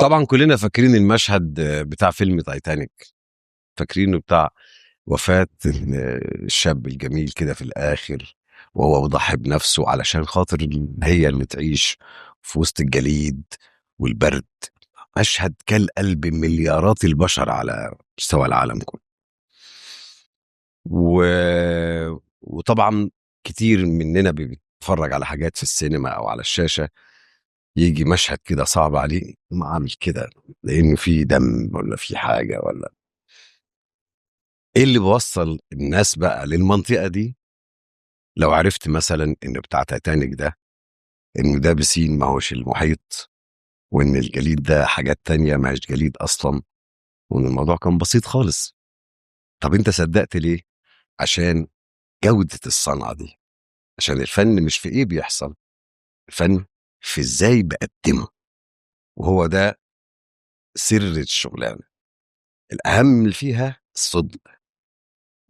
طبعا كلنا فاكرين المشهد بتاع فيلم تايتانيك، فاكرينه بتاع وفاة الشاب الجميل كده في الآخر وهو بيضحي بنفسه علشان خاطر هي اللي تعيش في وسط الجليد والبرد. مشهد كل قلب مليارات البشر على مستوى العالم كله. وطبعا كتير مننا بيتفرج على حاجات في السينما أو على الشاشة، يجي مشهد كده صعب عليه ما عامل كده لأنه في دم ولا في حاجة ولا إيه اللي بيوصل الناس بقى للمنطقة دي. لو عرفت مثلا إن بتاع تايتانيك ده إنه ده بسين ما هوش المحيط، وإن الجليد ده حاجات تانية ما هيش جليد أصلا، وإن الموضوع كان بسيط خالص. طب أنت صدقت ليه؟ عشان جودة الصنعة دي، عشان الفن مش في إيه بيحصل، الفن في إزاي بقدمه، وهو ده سر الشغلانة. الأهم اللي فيها الصدق،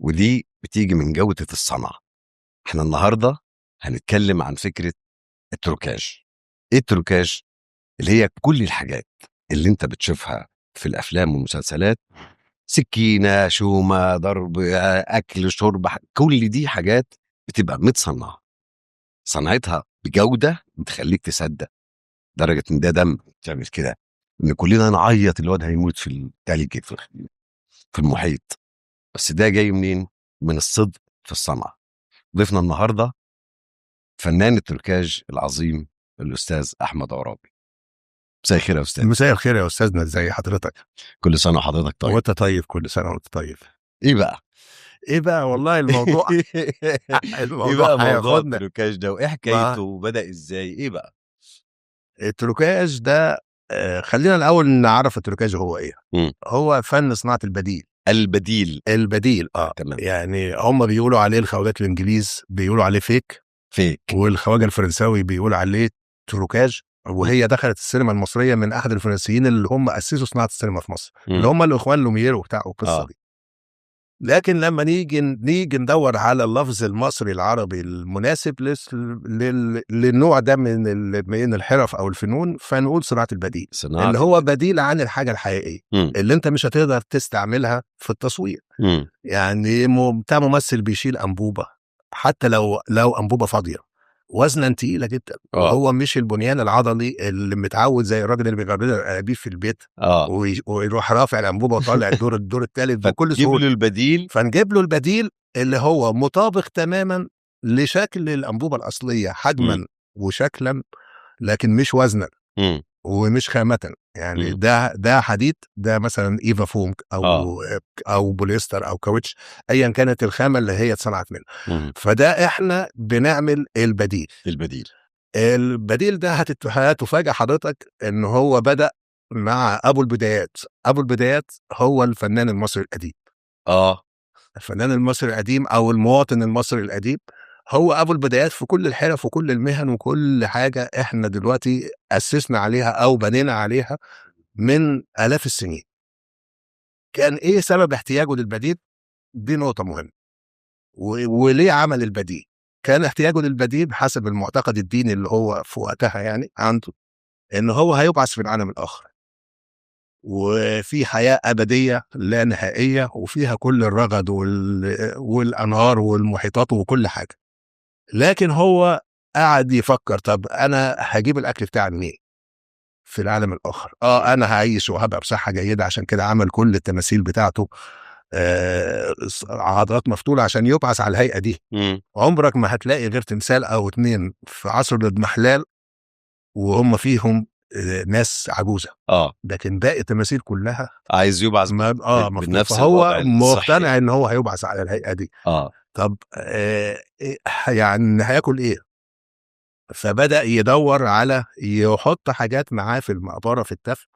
ودي بتيجي من جودة الصنعة. احنا النهاردة هنتكلم عن فكرة التروكاج. ايه التروكاج؟ اللي هي كل الحاجات اللي انت بتشوفها في الأفلام والمسلسلات، سكينة، شومة، ضرب، أكل، شرب، كل دي حاجات بتبقى متصنعة، صنعتها بجودة بتخليك تصدق درجة إن ده دم تعمل كده، إن كلنا نعيط الواد هيموت في التلج في المحيط. بس ده جاي منين؟ من الصدق في الصنعة. ضيفنا النهاردة فنان التركاج العظيم الأستاذ أحمد عرابي. مساء الخير يا أستاذ. مساء الخير يا أستاذنا، ازي حضرتك؟ كل سنة وحضرتك طيب. وأنت طيب، كل سنة وأنت طيب. إيه بقى؟ إيه بقى؟ والله الموضوع الموضوع إيه بقى موضوع التركاج ده وإيه حكايته وبدأ إزاي؟ إيه بقى؟ التركاج ده خلينا الأول نعرف التركاج هو إيه. هو فن صناعة البديل. البديل. البديل تمام. يعني هم بيقولوا عليه الخواجات الإنجليز بيقولوا عليه fake، والخواجة الفرنساوي بيقول عليه trucage، وهي دخلت السينما المصرية من أحد الفرنسيين اللي هم أسسوا صناعة السينما في مصر، اللي هم الإخوان لوميير وبتاع والقصة دي. لكن لما نيجي ندور على اللفظ المصري العربي المناسب للنوع ده من الحرف أو الفنون، فنقول صناعة البديل، صناعة اللي هو بديل عن الحاجة الحقيقية اللي أنت مش هتقدر تستعملها في التصوير. يعني بتاع ممثل بيشيل أنبوبة، حتى لو أنبوبة فاضية وزنا تقيلة جدا، وهو مش البنيان العضلي اللي متعود زي الراجل اللي بيغير لنا الانابيب في البيت ويروح رافع الانبوبة وطالع الدور الثالث بكل فتجيب سهولة. له البديل. فنجيب له البديل اللي هو مطابق تماما لشكل الانبوبة الاصلية حجما وشكلا، لكن مش وزنا ومش خامة. يعني ده حديد، ده مثلا ايفا فوم او بوليستر او كاوتش، ايا كانت الخامة اللي هي اتصنعت منها. فده احنا بنعمل البديل. البديل. البديل ده هتفاجئ حضرتك ان هو بدأ مع ابو البدايات. ابو البدايات هو الفنان المصري القديم. الفنان المصري القديم او المواطن المصري القديم هو ابو البدايات في كل الحرف وكل المهن وكل حاجة احنا دلوقتي اسسنا عليها او بنينا عليها من آلاف السنين. كان ايه سبب احتياجه للبديل؟ دي نقطة مهمة. وليه عمل البديل؟ كان احتياجه للبديل حسب المعتقد الديني اللي هو في وقتها يعني عنده، ان هو هيبعث في العالم الاخر وفي حياة أبدية لا نهائية وفيها كل الرغد والأنهار والمحيطات وكل حاجة. لكن هو قعد يفكر، طب أنا هجيب الأكل بتاعي منين في العالم الآخر؟ أنا هعيش وهبقى بصحة جيدة، عشان كده عمل كل التماثيل بتاعته عضلات مفتولة عشان يبعث على الهيئة دي. عمرك ما هتلاقي غير تمثال أو اتنين في عصر الاضمحلال وهم فيهم ناس عجوزة. لكن باقي التماثيل كلها عايز يبعث ما مفتول. بنفس فهو الوضع الصحي. مقتنع ان هو هيبعث على الهيئة دي. طب يعني هياكل ايه؟ فبدأ يدور على يحط حاجات معاه في المقبرة في الدفن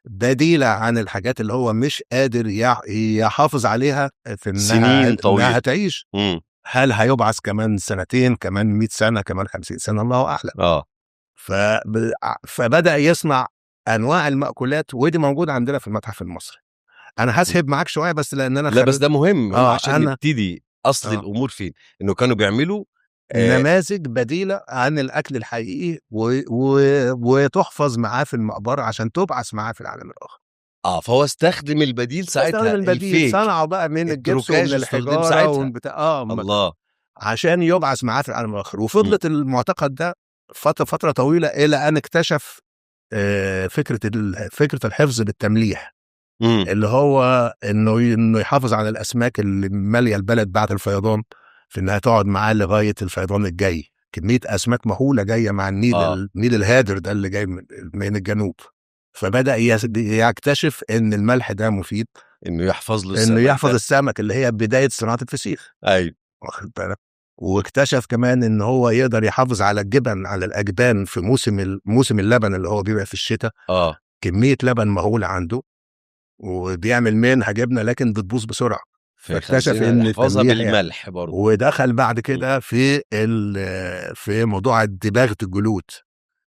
بديلة عن الحاجات اللي هو مش قادر يحافظ عليها في سنين طويلة. إنها تعيش. هل هيبعث كمان سنتين، كمان 100 سنة، كمان 50 سنة؟ الله أعلم. فبدأ يصنع أنواع المأكولات، ودي موجودة عندنا في المتحف المصري. أنا هسهب معاك شوية بس لأن أنا لا بس ده مهم عشان أنا نبتدي أصل الأمور فين، إنه كانوا بيعملوا نماذج بديله عن الاكل الحقيقي وتحفظ معاه في المقبرة عشان تبعث معاه في العالم الاخر. فهو استخدم البديل ساعتها. استخدم البديل، ال fake. صنعه بقى من الجبس ومن التروكاج استخدم الحجارة ساعتها. ومن بتاع الله. عشان يبعث معاه في العالم الاخر. وفضلت المعتقد ده فترة طويلة الى ان اكتشف فكرة الحفظ بالتمليح. اللي هو انه يحافظ على الاسماك اللي ماليه البلد بعد الفيضان، في انها تقعد معاه لغاية الفيضان الجاي. كمية اسماك مهولة جاية مع النيل. النيل الهادر ده اللي جاي من الجنوب. فبدا يكتشف ان الملح ده مفيد، انه يحفظ له انه السمك يحفظ ده. السمك اللي هي بداية صناعة الفسيخ. ايوه. واخد بالك؟ واكتشف كمان ان هو يقدر يحافظ على الجبن، على الاجبان في موسم اللبن اللي هو بيبقى في الشتاء. كمية لبن مهولة عنده وبيعمل منها جبنه، لكن بتبوظ بسرعة. فاكتشف فيخزنها، ان يحفظها التمليح يعني. بالملح برضه. ودخل بعد كده في موضوع دباغه الجلود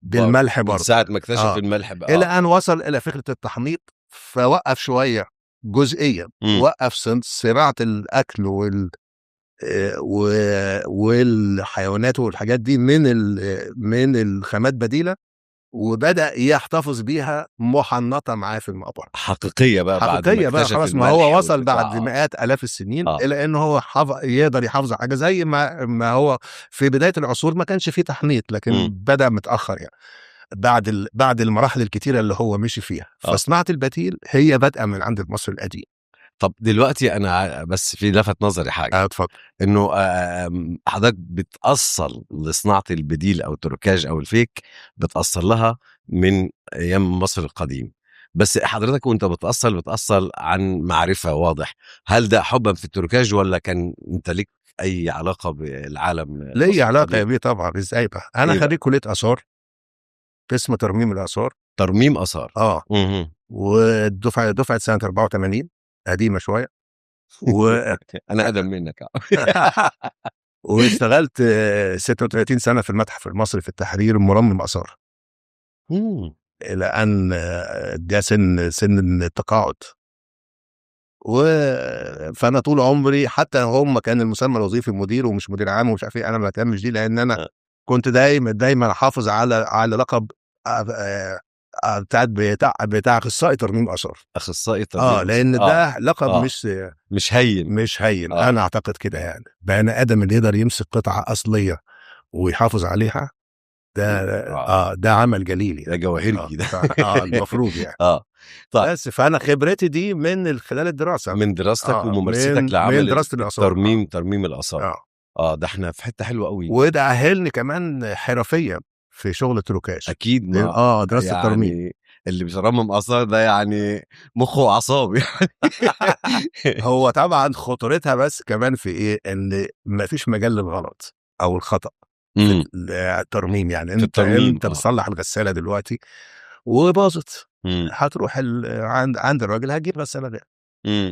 بالملح من برضه. ساعة ما اكتشف الملح بقى. الى ان وصل الى فكرة التحنيط، فوقف شوية جزئيا. وقف صناعة الاكل والحيوانات والحاجات دي من الخامات بديله، وبدا يحتفظ بيها محنطه معاه في المقبرة. حقيقية بقى بعد ما حقيقية بقى اكتشف خلاص، ما الملح هو وصل والبتاع. بعد مئات الاف السنين الى ان هو يقدر يحافظ على حاجة زي ما هو في بداية العصور ما كانش فيه تحنيط، لكن بدا متاخر يعني بعد المراحل الكتيرة اللي هو مشي فيها. فصناعه البديل هي بادئه من عند المصري القديم. طب دلوقتي انا بس في لفت نظري حاجة. اتفضل. انه حضرتك بتأصل لصناعة البديل او التركاج او ال fake، بتأصل لها من ايام مصر القديم، بس حضرتك وانت بتأصل عن معرفة واضح. هل ده حبا في التركاج ولا كان انت ليك اي علاقة بالعالم ليا مصر علاقة القديم؟ يا بيه طبعا. ازاي بقى؟ انا إيه بقى؟ خريج كليه اثار، قسم ترميم الاثار. ترميم اثار. والدفعه دفعه سنة 84، قديمة شوية. انا اقدم منك. واشتغلت 36 سنة في المتحف المصري في التحرير مرمم اثار. الى ان جاء سن التقاعد. فانا طول عمري، حتى هم كان المسمى الوظيفي مدير ومش مدير عام ومش عارف ايه، انا ما بهتمش دي، لان انا كنت دايما دايما احافظ على لقب بتاع اخصائي ترميم اثار. اخصائي ترميم. لان ده لقب مش مش هين. مش هين. انا اعتقد كده يعني، بني ادم اللي يقدر يمسك قطعه اصلية ويحافظ عليها ده ده عمل جليل يعني. ده جواهرجي ده. المفروض يعني. طيب. بس فانا خبرتي دي من خلال الدراسة. من دراستك وممارستك لعمل من دراسة الاثار. ترميم الاثار. ده احنا في حتة حلوة قوي. وده اهلني كمان حرفيا في شغل التروكاج. اكيد ما دراسة يعني الترميم. اللي بيرمم اثار ده يعني مخه واعصاب يعني. هو طبعا خطورتها بس كمان في ايه؟ ان ما فيش مجال للغلط او الخطا في الترميم يعني. في انت الترميم، انت بتصلح الغسالة دلوقتي وباظت، هتروح عند الراجل هتجيب غسالة غير.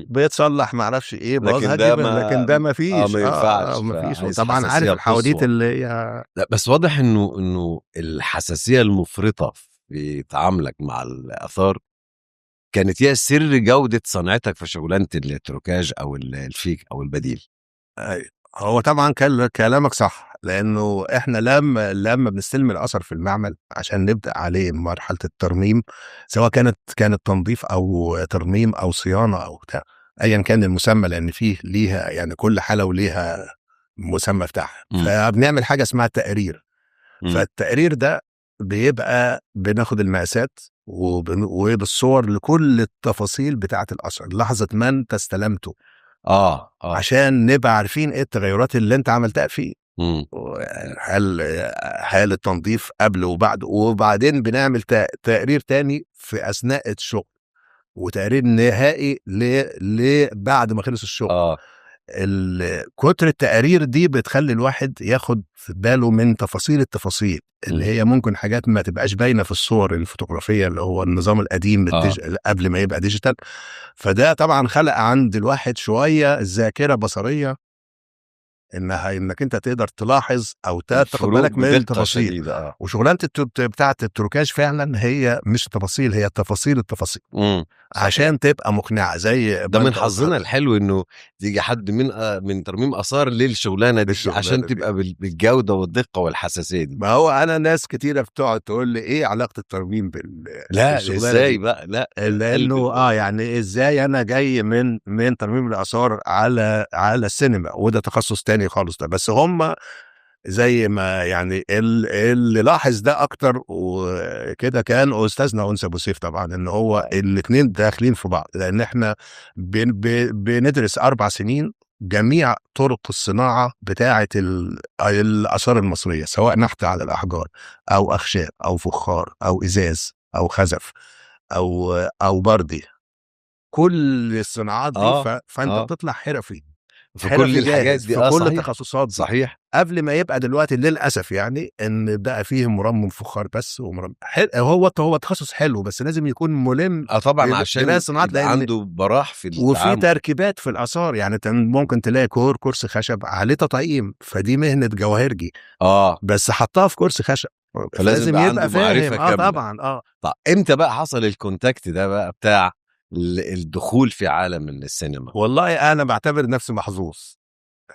بيتصلح ما اعرفش ايه باظ لكن ده هتجيب، لكن ده ما فيش. ما ينفعش. ما فيش. فعايز وطبعا عارف حساسية الحواديت قصوى. اللي هي لا بس واضح انه الحساسية المفرطة في تعاملك مع الاثار كانت هي سر جوده صنعتك في شغلانة التروكاج او ال fake او البديل. هو طبعا كلامك صح، لانه احنا لما بنستلم الاثر في المعمل عشان نبدا عليه مرحلة الترميم، سواء كانت تنظيف او ترميم او صيانة او بتاع ايا كان المسمى، لان فيه ليها يعني كل حاله وليها مسمى بتاعها. فبنعمل حاجة اسمها التقرير. فالتقرير ده بيبقى بناخد المقاسات وبالصور لكل التفاصيل بتاعه الاثر لحظة ما انت استلمته. عشان نبقى عارفين ايه التغيرات اللي انت عملتها فيه. هل التنظيف قبل وبعد، وبعدين بنعمل تقرير تاني في اثناء الشغل، وتقرير نهائي بعد ما خلص الشغل. كتر التقارير دي بتخلي الواحد ياخد باله من تفاصيل التفاصيل اللي هي ممكن حاجات ما تبقاش باينة في الصور الفوتوغرافيه اللي هو النظام القديم قبل ما يبقى digital. فده طبعا خلق عند الواحد شوية ذاكره بصريه انك انت تقدر تلاحظ او تاخد الفروق بالك من بدقة التفاصيل. شديدة. وشغلانه بتاعه التروكاج فعلا هي مش تفاصيل، هي تفاصيل التفاصيل. عشان تبقى مقنعة. زي ده من حظنا الحلو انه تيجي حد من ترميم اثار للشغلانه دي عشان تبقى بالجودة والدقه والحساسيه دي. ما هو انا ناس كتيرة بتقعد تقول لي ايه علاقة الترميم لا ازاي بقى؟ لا، لانه يعني ازاي انا جاي من ترميم الاثار على السينما، وده تخصص تاني خالص ده. بس هم زي ما يعني اللي لاحظ ده اكتر وكده كان استاذنا انس ابو سيف طبعا، ان هو الاثنين داخلين في بعض، لان احنا بندرس 4 سنين جميع طرق الصناعة بتاعه الاثار المصرية، سواء نحت على الاحجار او اخشاب او فخار او ازاز او خزف او بردي، كل الصناعات دي. فانت بتطلع حرفي في كل الحاجات دي، في كل التخصصات دي. صحيح. قبل ما يبقى دلوقتي للاسف يعني ان بقى فيه مرمم فخار بس ومرمم هو تخصص حلو، بس لازم يكون ملم طبعا عشان يبقى عنده براح في التعامل، وفي تركيبات في الاثار. يعني ممكن تلاقي كرسي خشب عليه تطعيم، فدي مهنة جواهرجي بس حطها في كرسي خشب، فلازم يبقى فاهم. طبعا. طب امتى بقى حصل ال contact ده بقى بتاع الدخول في عالم السينما؟ والله انا بعتبر نفسي محظوظ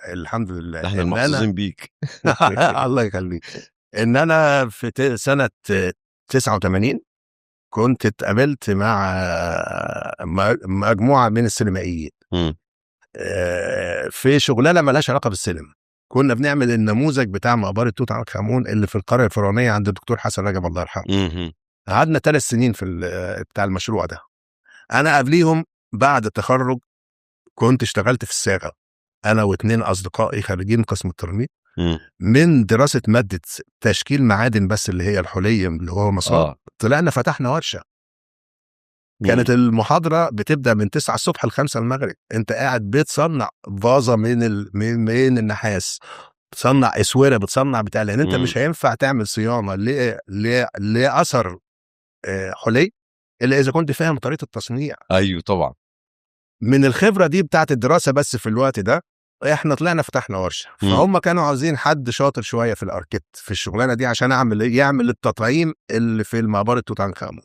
الحمد لله. احنا محظوظين بيك. الله يخليك. ان انا في سنة 89 كنت اتقابلت مع مجموعة من السينمائيين في شغلانة مالهاش علاقة بالسينما. كنا بنعمل النموذج بتاع مقبره توت عنخ امون اللي في القرية الفرعونية عند الدكتور حسن رجب الله يرحمه. قعدنا 3 سنين في بتاع المشروع ده. انا قبليهم بعد التخرج كنت اشتغلت في الصاغه، انا و2 اصدقائي خريجين قسم الترميم، من دراسة مادة تشكيل معادن بس اللي هي الحلي اللي هو مصاب. طلعنا فتحنا ورشه. كانت المحاضرة بتبدا من 9 الصبح ل 5 المغرب، انت قاعد بتصنع فازة من النحاس، بتصنع اسورة، بتصنع بتاع، لان انت مش هينفع تعمل صيانة لاثر حلي الا اذا كنت فاهم طريقه التصنيع. ايوه طبعا. من الخبرة دي بتاعت الدراسة بس في الوقت ده احنا طلعنا فتحنا ورشه. فهم كانوا عاوزين حد شاطر شوية في الاركت في الشغلانة دي عشان يعمل التطعيم اللي في المقبرة توت عنخ امون.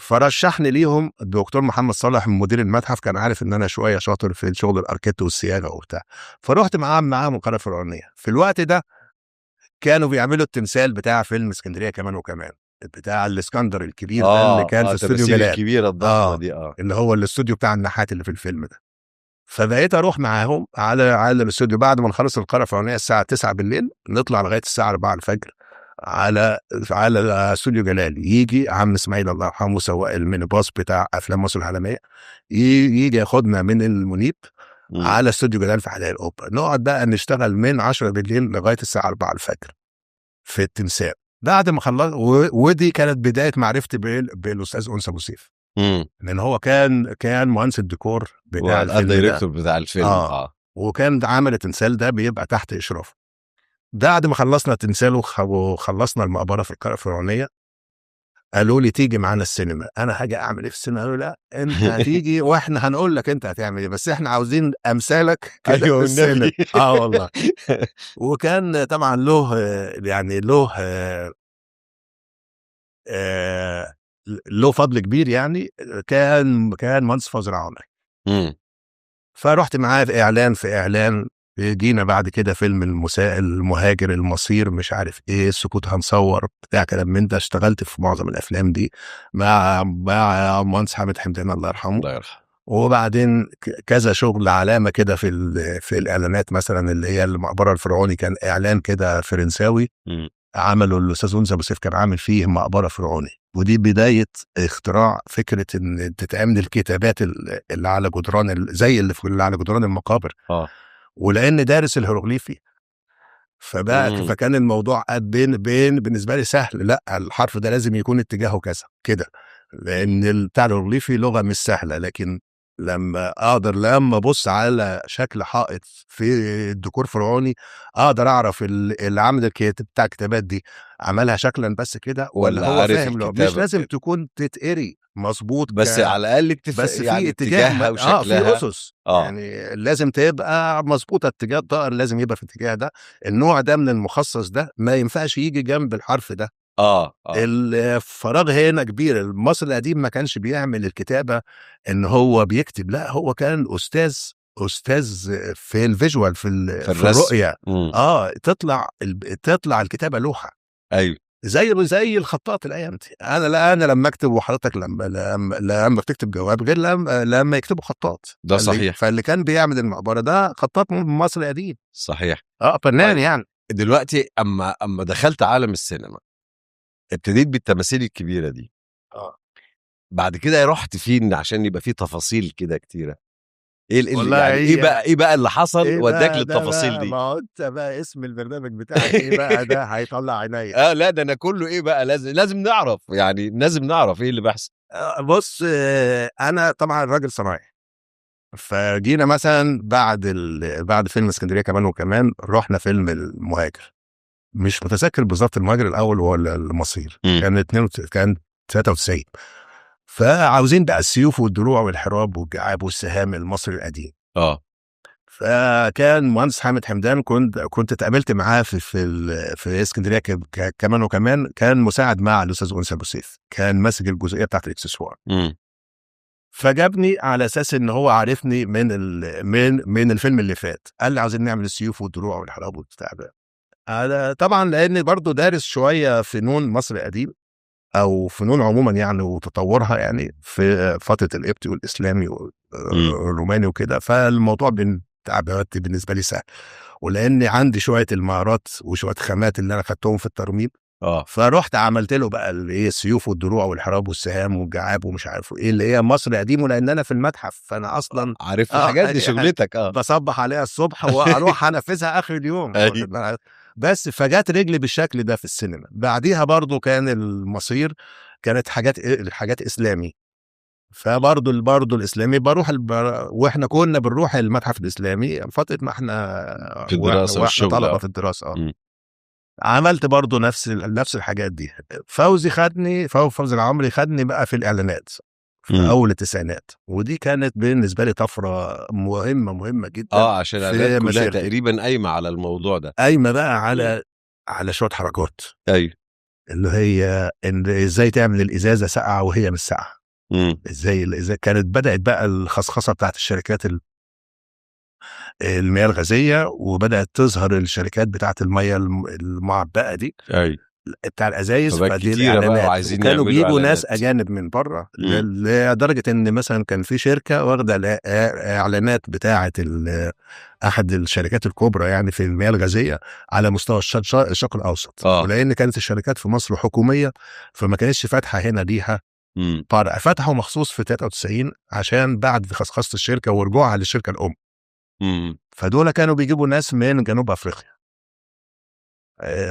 فرشحني ليهم الدكتور محمد صالح مدير المتحف، كان عارف ان انا شوية شاطر في شغل الاركت والصياغه وبتاع. فروحت معاهم القرية الفرعونية. في الوقت ده كانوا بيعملوا التمثال بتاع فيلم اسكندرية كمان وكمان، بتاع الاسكندر الكبير ده اللي كان في استوديو جلال الكبيرة الضخمة دي، اللي هو الاستوديو بتاع النحات اللي في الفيلم ده. فبقيت اروح معاهم على الاستوديو بعد ما نخلص القرية الفرعونية الساعة 9 بالليل، نطلع لغاية الساعة 4 الفجر على استوديو جلال. يجي عم اسماعيل الله يرحمه سواق الميني باص بتاع افلام مصر العالمية، يجي ياخدنا من المنيب على استوديو جلال في حدائق القبة، نقعد بقى نشتغل من 10 بالليل لغاية الساعة 4 الفجر في التمثال. بعد ما خلص، ودي كانت بداية معرفتي بالاستاذ انس ابو سيف، لان هو كان مهندس الديكور بتاع الفيلم، ال director بتاع الفيلم. وكان عامل التمثال ده بيبقى تحت اشرافه. بعد ما خلصنا التمثال وخلصنا المقبرة في القرية الفرعونية، قالوا لي تيجي معانا السينما. انا هاجي اعمل ايه في السينما؟ قالوا لا انت هتيجي واحنا هنقول لك انت هتعمل ايه، بس احنا عاوزين امثالك كده في السينما. والله. وكان طبعا له يعني له فضل كبير يعني. كان مهندس فوزي العامري. فرحت معاه في اعلان، جينا بعد كده فيلم المهاجر، المصير، مش عارف ايه، السكوت هنصور، بتاع كلام من ده. اشتغلت في معظم الافلام دي مع مهندس حامد حمدان الله يرحمه. الله يرحمه. وبعدين كذا شغل علامة كده في الاعلانات، مثلا اللي هي المقبرة الفرعوني كان اعلان كده فرنساوي عمله الاستاذ انس ابو سيف، كان عامل فيه مقبره فرعوني. ودي بداية اختراع فكرة ان تتعمل الكتابات اللي على جدران، زي اللي على جدران المقابر. ولان دارس الهيروغليفي فبقى فكان الموضوع بين بالنسبة لي سهل. لا الحرف ده لازم يكون اتجاهه كذا كده، لان بتاع الهيروغليفي لغة مش سهلة. لكن لما ابص على شكل حائط في الديكور فرعوني اقدر اعرف اللي عامل بتاع الكتابات دي عملها شكلا بس كده ولا هو فاهم. مش لازم تكون تتقري، مظبوط، بس على الاقل بس يعني في اتجاه اتجاهها في وشكلها. اسس يعني لازم تبقى مظبوطة، اتجاه الطائر لازم يبقى في الاتجاه ده، النوع ده من المخصص ده ما ينفعش يجي جنب الحرف ده. الفراغ هنا كبير. المصري القديم ما كانش بيعمل الكتابة ان هو بيكتب، لا هو كان استاذ في ال visual، في في الرسم. الرؤية. تطلع الكتابة لوحة. ايوه، زي الخطاط الايام دي. انا لا، انا لما اكتب وحضرتك لما بتكتب جواب غير لما يكتبوا خطاط. ده صحيح. فاللي كان بيعمل المقبرة ده خطاط مصري قديم. صحيح. فنان. طيب. يعني دلوقتي اما دخلت عالم السينما ابتديت بالتماثيل الكبيرة دي. بعد كده رحت فين عشان يبقى فيه تفاصيل كده كتيرة؟ ايه والله يعني ايه هي بقى، ايه بقى اللي حصل إيه وداك بقى ده للتفاصيل بقى؟ دي؟ ما هو انت بقى اسم البرنامج بتاعك ايه بقى ده هيطلع عينيا. لا ده انا كله ايه بقى، لازم نعرف، يعني لازم نعرف ايه اللي بيحصل. بص، انا طبعا راجل صناعي، فجينا مثلا بعد فيلم اسكندرية كمان وكمان رحنا فيلم المهاجر، مش متذكر بالظبط المهاجر الاول ولا المصير. كان كان 93. فعاوزين بقى السيوف والدروع والحراب والجعاب والسهام المصري القديم. فكان مهندس حامد حمدان، كنت اتقابلت معاه في اسكندرية كمان وكمان، كان مساعد مع الاستاذ انس ابو سيف، كان ماسك الجزئية بتاعت الاكسسوار. فجابني على اساس ان هو عارفني من الفيلم اللي فات، قال لي عاوزين نعمل السيوف والدروع والحراب والبتاع ده. انا طبعا لاني برضو دارس شوية فنون مصر القديم او فنون عموما يعني وتطورها يعني في فترة القبطي والاسلامي والروماني وكده، فالموضوع بالنسبة لي سهل، ولاني عندي شوية المهارات وشوية خامات اللي انا خدتهم في الترميم. فرحت عملت له بقى الايه، السيوف والدروع والحراب والسهام والجعاب ومش عارف ايه اللي هي مصر قديمة، لان انا في المتحف فانا اصلا عارف الحاجات دي، شغلتك. بصبح عليها الصبح واروح انفذها اخر اليوم. بس فجات رجلي بالشكل ده في السينما. بعديها برضو كان المصير كانت حاجات اسلامي، فبرضو الاسلامي بروح واحنا كنا بنروح المتحف الاسلامي فترة ما احنا في الدراسة واحنا والشغل. طلبه في الدراسة. عملت برضو نفس الحاجات دي. فوزي العمري خدني بقى في الاعلانات في اول التسعينات، ودي كانت بالنسبة لي طفرة مهمة مهمة جدا. عشان الاعلانات كلها تقريبا قايمة على الموضوع ده، قايمة بقى على شوية حركات. ايوه، اللي هي ان ازاي تعمل الازازه ساقعه وهي مش ساقعه. ازاي كانت بدات بقى الخصخصه بتاعت الشركات المياه الغازية، وبدات تظهر الشركات بتاعت المياه المعبأه دي. ايوه، بتاع الازايز. فدي الاعلانات، وكانوا بيجوا ناس اجانب من بره، لدرجة ان مثلا كان في شركة واخده اعلانات بتاعه احد الشركات الكبرى يعني في المياه الغازية على مستوى الشرق الاوسط. ولان كانت الشركات في مصر حكومية فما كانتش فاتحة هنا ليها فرع، فتحوا مخصوص في 93 عشان بعد خصخصه الشركة ورجوعها للشركة الام. فدول كانوا بيجيبوا ناس من جنوب افريقيا،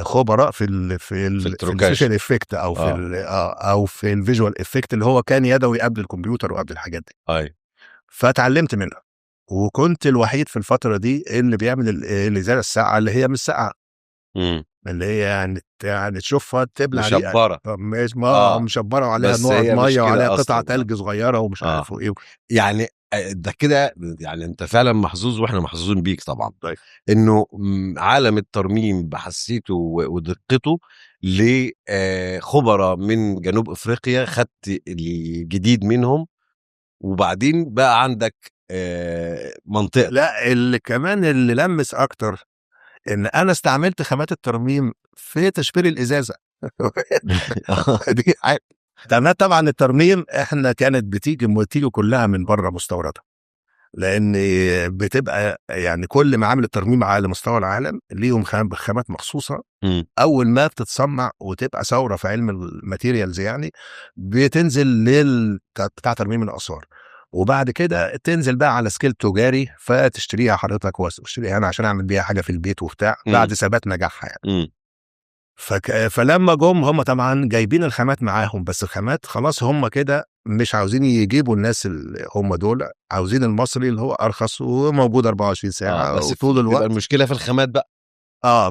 خبراء في ال في ال في ال special effect او في او في ال visual effect اللي هو كان يدوي قبل الكمبيوتر وقبل الحاجات دي. فتعلمت منها، وكنت الوحيد في الفترة دي اللي بيعمل الازازه الساقعه اللي هي مش ساقعه. اللي هي يعني تشوفها تبلع مشبره، مش مشبره وعليها نقط مية وعليها قطع ثلج صغيرة ومش عارف ايه يعني. ده كده يعني انت فعلا محظوظ، واحنا محظوظين بيك طبعا. طيب. انه عالم الترميم بحسيته ودقته لخبراء من جنوب افريقيا، خدت الجديد منهم، وبعدين بقى عندك منطقة. لا، اللي كمان اللي لمس اكتر ان انا استعملت خامات الترميم في تشبير الازازه. دي طبعا الترميم احنا كانت بتيجي كلها من بره مستورده، لان بتبقى يعني كل معامل الترميم على مستوى العالم ليهم خامات مخصوصة. اول ما بتتصنع وتبقى ثورة في علم ال materials يعني بتنزل بتاع ترميم الاثار، وبعد كده تنزل بقى على scale تجاري، فتشتريها حضرتك واشتريها انا عشان اعمل بيها حاجة في البيت وبتاع بعد ثبات نجاحها يعني. فلما جم هم طبعا جايبين الخامات معاهم، بس الخامات خلاص هم كده مش عاوزين يجيبوا الناس اللي هم دول، عاوزين المصري اللي هو ارخص وموجود 24 ساعة بس وطول الوقت. المشكلة في الخامات بقى.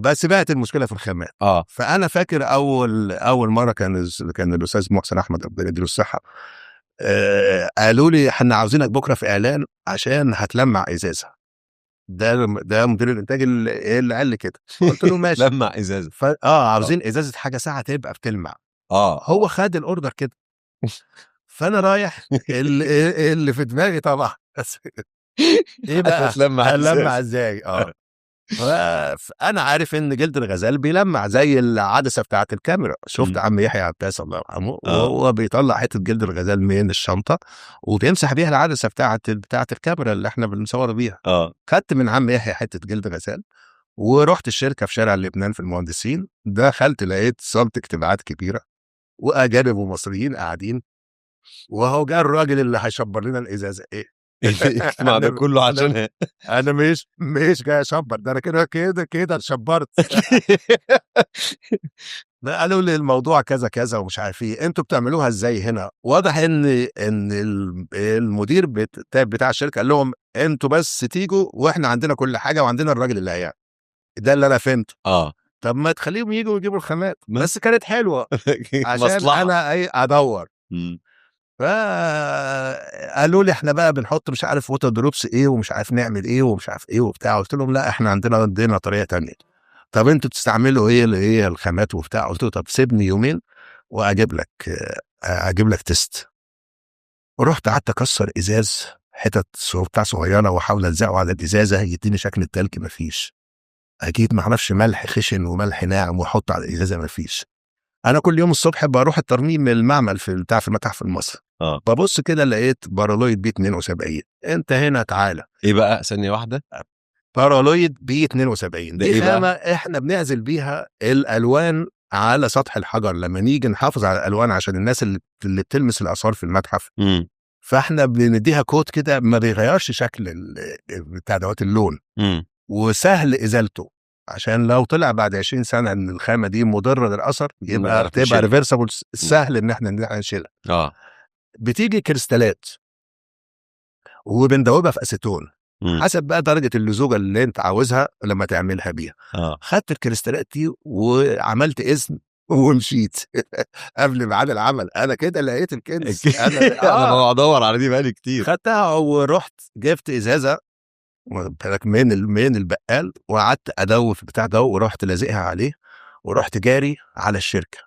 بس بقت المشكلة في الخامات. فانا فاكر اول مرة كان الاستاذ محسن احمد ربنا يديله الصحة قالوا لي احنا عاوزينك بكره في اعلان عشان هتلمع ازازة. ده مدير الانتاج اللي قال لي كده. قلت له ماشي. لمع ازازة. عاوزين ازازة حاجة ساعة تبقى بتلمع. هو خد ال order كده. فانا رايح اللي في دماغي طبعا بس ايه بقى هتلمع هلمع ازاي؟ فانا عارف ان جلد الغزال بيلمع زي العدسة بتاعه الكاميرا. شفت عم يحيى عباس الله يرحمه وهو بيطلع حتة جلد الغزال من الشنطة وبيمسح بيها العدسة بتاعه الكاميرا اللي احنا بنصور بيها. خدت من عم يحيى حتة جلد غزال ورحت الشركة في شارع لبنان في المهندسين. دخلت لقيت صاله اجتماعات كبيرة واجانب ومصريين قاعدين، وهو جاء الراجل اللي هيشبر لنا الازازه. ايه الاجتماع ده كله عشان انا مش جاي اشبر، ده انا كده كده كده اتشبرت. قالوا لي الموضوع كذا كذا ومش عارف ايه، انتوا بتعملوها ازاي هنا؟ واضح ان المدير بتاع الشركة قال لهم انتوا بس تيجوا واحنا عندنا كل حاجة وعندنا الراجل اللي هيعمل ده. اللي انا فهمته. طب ما تخليهم يجوا ويجيبوا الخامات. بس كانت حلوة عشان مصلحة. انا ايه ادور. فقالوا لي احنا بقى بنحط مش عارف water drops ايه ومش عارف نعمل ايه ومش عارف ايه وبتاع. قلت لهم لا احنا عندنا طريقه تانية. طب انتوا بتستعملوا ايه ايه الخامات وبتاع؟ قلت له طب سيبني يومين واجيب لك اجيب لك test. ورحت قعدت اكسر ازاز حتت بتاع صغيرة واحاول الزقه على الازازه يديني شكل التلج، مفيش. اجيب معرفش ملح خشن وملح ناعم واحط على الازازه، مفيش. انا كل يوم الصبح بروح الترميم المعمل في بتاع في المتحف المصري. ببص كده لقيت Paraloid B 72. انت هنا تعالى. ايه بقى؟ ثانية واحدة. Paraloid B 72 ده دي إيه بقى؟ خامة احنا بنعزل بيها الالوان على سطح الحجر لما نيجي نحافظ على الالوان عشان الناس اللي بتلمس الاثار في المتحف. فاحنا بنديها coat كده ما بيغيرش شكل بتاع دوت اللون. وسهل ازالته عشان لو طلع بعد 20 سنة ان الخامة دي مضرة للاثر يبقى نعرف تبقى نشيلها. reversible، سهل ان احنا نشيلها. بتيجي كريستالات وبندوبها في اسيتون. حسب بقى درجه اللزوجه اللي انت عاوزها لما تعملها بيها. خدت الكريستالات دي وعملت اذن ومشيت قبل ميعاد العمل. انا كده لقيت الكنز. انا بدور على دي بقالي كتير. خدتها ورحت جبت ازازة بالك من البقال وقعدت ادوب في بتاع ده ورحت لازقها عليه ورحت جاري على الشركة.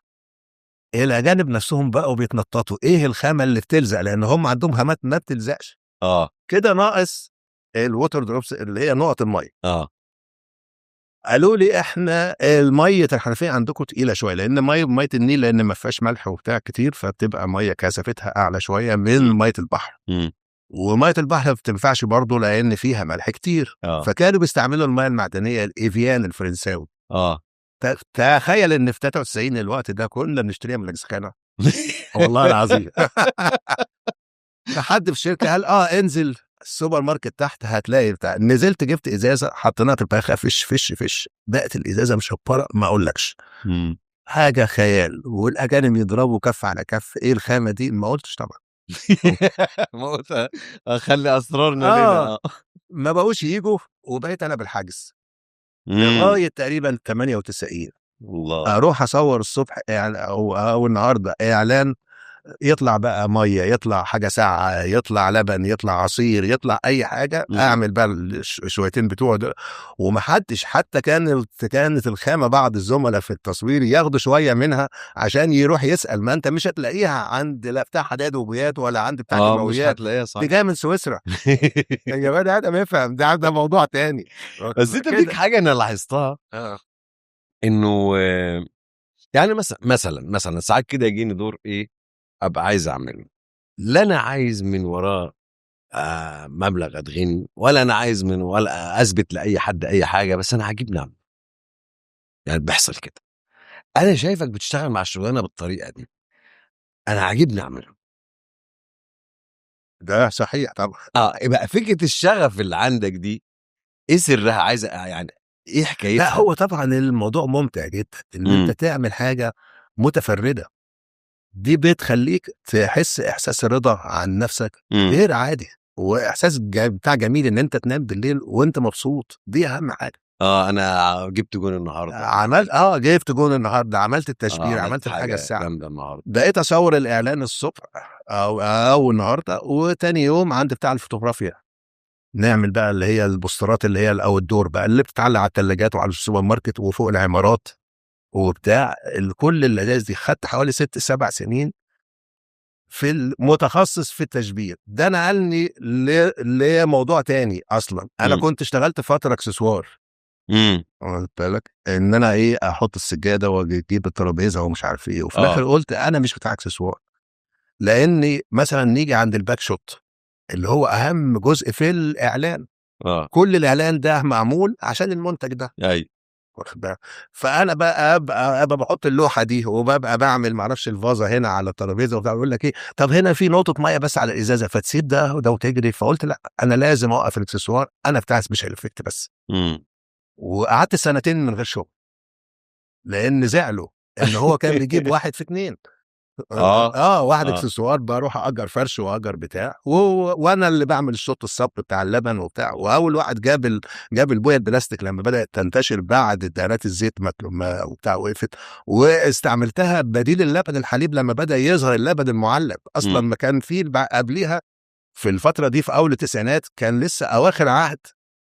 الاجانب نفسهم بقوا بيتنططوا ايه الخامة اللي بتلزق، لان هم عندهم خامات ما بتلزقش. كده ناقص ال water drops اللي هي نقط المية. قالوا لي احنا المية الحنفية عندكم تقيلة شوية، لان مية النيل لان ما فيهاش ملح وبتاع كتير، فبتبقى مية كثافتها اعلى شوية من مية البحر. ومية البحر ما بتنفعش برضه لان فيها ملح كتير. فكانوا بيستعملوا المية المعدنية ال Evian الفرنساوي. تخيل ان في 93 الوقت ده كنا بنشتريها من الاجزخانه والله العظيم. فحد في الشركة قال انزل السوبر ماركت تحت هتلاقي بتاع. نزلت جبت ازازة حطيناها في البخاخه فش فش فش، بقت الازازه مشبره ما اقولكش. حاجة خيال. والاجانب يضربوا كف على كف، ايه الخامة دي؟ ما قلتش طبعا. ما قلت اخلي اسرارنا لنا. ما بقوش يجوا وبقيت انا بالحجز لغاية تقريبا 98. الله. اروح اصور الصبح او النهارده اعلان، يطلع بقى مية، يطلع حاجة ساقعه، يطلع لبن، يطلع عصير، يطلع اي حاجة. اعمل بقى الشويتين بتوع ده. ومحدش حتى كانت الخامة بعض الزملاء في التصوير ياخدوا شوية منها عشان يروح يسال، ما انت مش هتلاقيها عند لا بتاع حداد وبويات ولا عند بتاع مش كيماويات، هتلاقيها صح. دي جاية من سويسرا. يا بني ادم افهم، ده موضوع تاني. بس انت فيك حاجة انا لاحظتها. انه يعني مثلا ساعات كده يجيني دور ايه ابقى عايز اعمله، لا انا عايز من وراه مبلغ اتغني، ولا انا عايز من ولا اثبت لاي حد اي حاجة، بس انا عاجبني اعمل. يعني بيحصل كده. انا شايفك بتشتغل مع الشغلانة بالطريقة دي، انا عاجبني اعمله. ده صحيح طبعا. يبقى فكرة الشغف اللي عندك دي ايه سرها؟ عايز يعني ايه حكايتها؟ لا هو طبعا الموضوع ممتع جدا ان انت تعمل حاجة متفردة، دي بتخليك تحس احساس الرضا عن نفسك غير عادي، واحساس بتاع جميل ان انت تنام بالليل وانت مبسوط، دي اهم حاجة. انا جبت جون النهارده، عملت جبت جون النهارده، عملت التشبير، عملت الحاجة الساعة جامدة النهارده. بقيت اصور الاعلان الصبح او النهارده، وتاني يوم عند بتاع الفوتوغرافيا نعمل بقى اللي هي البوسترات اللي هي ال outdoor بقى، اللي بتتعلق على الثلاجات وعلى السوبر ماركت وفوق العمارات وبتاع. كل اللذاذ دي خدت حوالي 6-7 سنين في المتخصص في التشبير ده. نقلني لموضوع تاني اصلا. انا كنت اشتغلت فترة اكسسوار، واخد بالك ان انا ايه، احط السجادة واجيب الترابيزة ومش عارف ايه، وفي الاخر قلت انا مش بتاع اكسسوار، لاني مثلا نيجي عند ال pack shot اللي هو اهم جزء في الاعلان. كل الاعلان ده معمول عشان المنتج ده. ايوه، واخد بالك؟ فانا بقى ابقى بحط اللوحة دي، وببقى بعمل معرفش الفازة هنا على الترابيزة وبتاع، يقول لك ايه، طب هنا في نقطة مية بس على الازازه، فتسيب ده وده وتجري. فقلت لا، انا لازم اوقف الاكسسوار، انا بتاع special effect بس. وقعدت سنتين من غير شغل، لان زعلوا ان هو كان بيجيب 1 في 2. واحد اكسسوار، بروح اجر فرش واجر بتاع، وانا اللي بعمل ال shot الصب بتاع اللبن وبتاع. واول واحد جاب البويه البلاستيك لما بدات تنتشر بعد دهانات الزيت ما وبتاع وقفت، واستعملتها بديل اللبن الحليب لما بدا يظهر اللبن المعلب اصلا. ما كان فيه قبليها في الفترة دي في اول التسعينات كان لسه اواخر عهد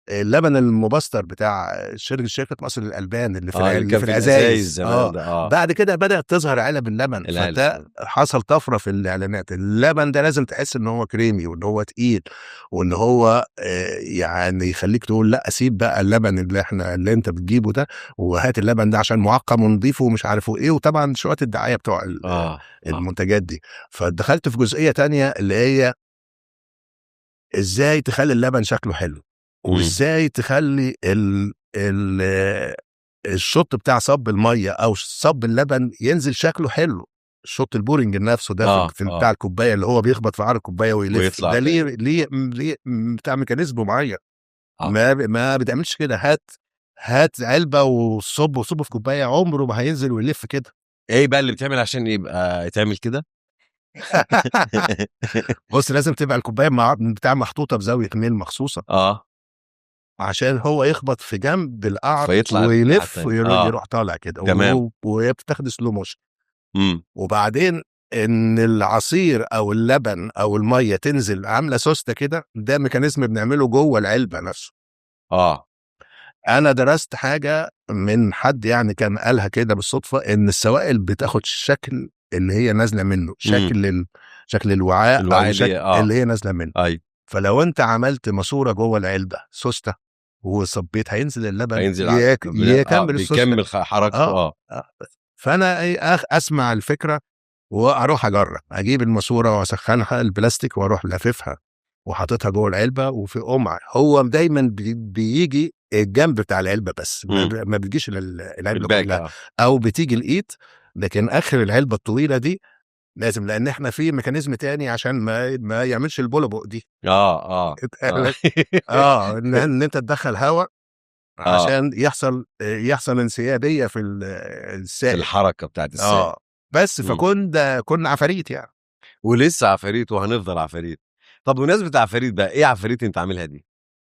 اللبن المبستر بتاع شركة مصر للالبان اللي في اللي في كان في الازايز الازايز زمان ده. بعد كده بدات تظهر علب اللبن، العلب. فده حصل طفرة في الاعلانات. اللبن ده لازم تحس ان هو كريمي وان هو تقيل وان هو يعني يخليك تقول لا سيب بقى اللبن اللي انت بتجيبه ده، وهات اللبن ده عشان معقم ونضيفه ومش عارفه ايه. وطبعا شوية الدعاية بتوع المنتجات دي. فدخلت في جزئية تانية اللي هي ازاي تخلي اللبن شكله حلو، وازاي تخلي ال ال shot بتاع صب المية او صب اللبن ينزل شكله حلو. ال shot ال pouring نفسه ده في بتاع الكوباية اللي هو بيخبط في عرض الكوباية ويلف ويطلع ده تاني. ليه بتاع mechanism معين. ما بتعملش كده. هات علبة وصب وصب في كوباية، عمره ما هينزل ويلف كده. ايه بقى اللي بتعمل عشان يبقى يتعمل كده؟ بص، لازم تبقى الكوباية بتاع محطوطة بزاوية ميل مخصوصة عشان هو يخبط في جنب القعر فيطلع ويلف التاني. ويروح طالع كده. وبتاخد slow motion. وبعدين ان العصير او اللبن او المية تنزل عامله سوسته كده، ده mechanism بنعمله جوه العلبة نفسه. انا درست حاجة من حد يعني كان قالها كده بالصدفة، ان السوائل بتاخد الشكل اللي هي نازله منه، شكل الوعاء الوعاء او اللي شكل هي- اللي هي نازله منه. فلو انت عملت ماسوره جوه العلبة سوسته وصبيت، هينزل اللبن هينزل يكمل السوسته. بيكمل حركته. فانا إيه، اسمع الفكرة واروح اجرب، اجيب الماسورة واسخنها البلاستيك واروح لاففها وحاططها جوه العلبة وفي قمع. هو دايما بيجي الجنب بتاع العلبة بس، ما بتجيش العلبة ال pack كلها. او بتيجي الايد، لكن اخر العلبة الطويلة دي لازم، لان احنا في mechanism تاني عشان ما يعملش البولبق دي. ان انت تدخل هواء عشان يحصل انسيابيه في السائل، الحركة بتاعت السائل. بس فكنا عفاريت يعني. ولسه عفاريت وهنفضل عفاريت. طب بمناسبة عفاريت بقى، ايه عفاريت انت عاملها دي؟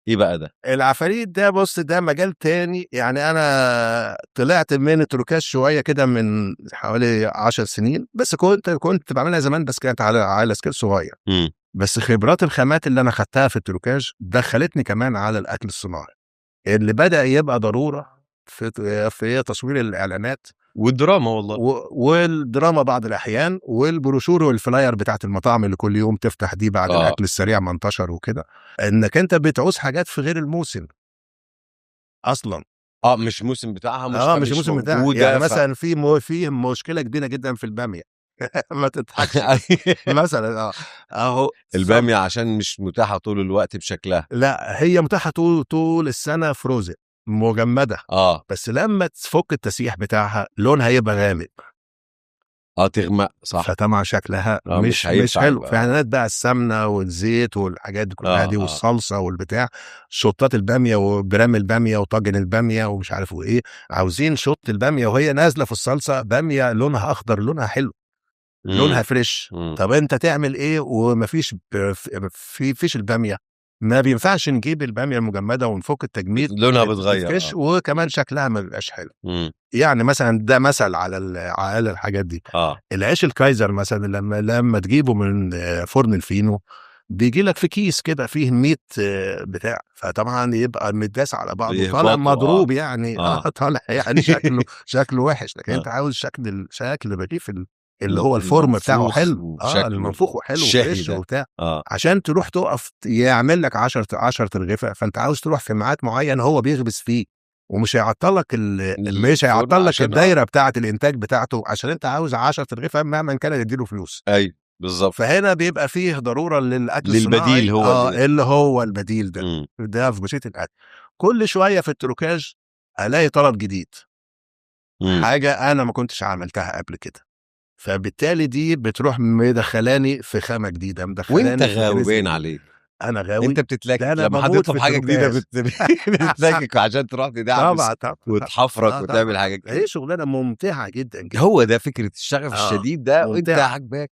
ايه بقى ده؟ العفاريت ده بص، ده مجال تاني يعني. انا طلعت من التروكاج شوية كده من حوالي 10 سنين، بس كنت بعملها زمان، بس كانت على scale صغير. بس خبرات الخامات اللي انا خدتها في التروكاج دخلتني كمان على الاكل الصناعي اللي بدا يبقى ضرورة في تصوير الاعلانات والدراما والله والدراما بعض الاحيان، والبروشور وال flyer بتاعت المطاعم اللي كل يوم تفتح دي بعد الاكل السريع ما انتشر وكده، انك انت بتعوز حاجات في غير الموسم اصلا. مش موسم بتاعها، مش مش الموسم بتاعها. موجودة. يعني مثلا في مشكلة كبيرة جدا في الباميه. ما تضحكش. مثلا اهو الباميه عشان مش متاحة طول الوقت بشكلها. لا، هي متاحة طول السنة، frozen مجمده. بس لما تفك التسيح بتاعها لونها يبقى غامق. تغمق، صح. فطبعا شكلها مش مش هينفع حلو. يبقى. في اعلانات بقى السمنة والزيت والحاجات دي كلها دي والصلصه والبتاع، شطات الباميه وبرام الباميه وطاجن الباميه ومش عارف وايه، عاوزين shot الباميه وهي نازله في الصلصه، باميه لونها اخضر، لونها حلو، لونها fresh. طب انت تعمل ايه ومفيش في فيش الباميه؟ ما بينفعش نجيب الباميه المجمده ونفك التجميد، لونها بتغير، بتفكش، وكمان شكلها ما بيبقاش حلو. يعني مثلا ده مثل على الحاجات دي. العيش الكايزر مثلا لما تجيبه من فرن الفينو بيجي لك في كيس كده فيه 100 بتاع، فطبعا يبقى متداس على بعضه، طالع مضروب يعني. طالع يعني شكله وحش. لكن انت عاوز شكل رغيف اللي هو ال form بتاعه المنفوخ حلو، وشكله المنفوخ وحلو الشهي و fresh ده. وبتاع. عشان تروح تقف يعمل لك 10 ترغيفه، فانت عاوز تروح في ميعاد معين هو بيخبز فيه، ومش هيعطلك مش الفرن هيعطلك عشان الدايرة بتاعه الانتاج بتاعته، عشان انت عاوز 10 ترغيفه مهما كان يديله فلوس. ايوه بالظبط. فهنا بيبقى فيه ضرورة للاكل للبديل الصناعي، هو اللي اللي هو البديل ده. ده في جزئية الاكل. كل شوية في التروكاج الاقي طلب جديد، حاجة انا ما كنتش عملتها قبل كده، فبالتالي دي بتروح مدخلاني في خامة جديدة، مدخلاني وانت في غاوي رزق باين جديد. عليك. انا غاوي. انت بتتلكك ده أنا لما حد بموت يطلب في حاجة جديدة التروكاج. بتتلكك عشان تروح تدعبس طبعا طبعا وتحفرك وتعمل طبعا. حاجات كده. هي شغلانة ممتعة جدا جدا. هو ده فكرة الشغف الشديد ده، وانت ممتعة. عاجباك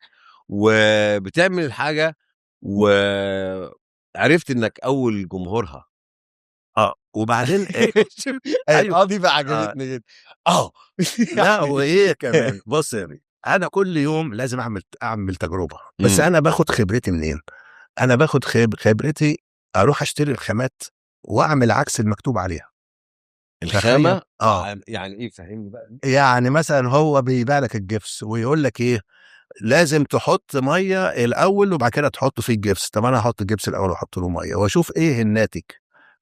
وبتعمل الحاجة وعرفت انك اول جمهورها. وبعدين شوف، أيوه. دي بقى عجبتني جدا. لا وايه كمان، بص يا بيه، انا كل يوم لازم اعمل تجربه، بس انا باخد خبرتي منين؟ انا باخد خبرتي اروح اشتري الخامات واعمل عكس المكتوب عليها. الخامة؟ تخيل. يعني ايه؟ فهمني بقى. يعني مثلا هو بيبيع لك الجبس ويقول لك ايه، لازم تحط مية الاول وبعد كده تحط فيه الجبس. طب انا هحط الجبس الاول واحط له مية واشوف ايه الناتج.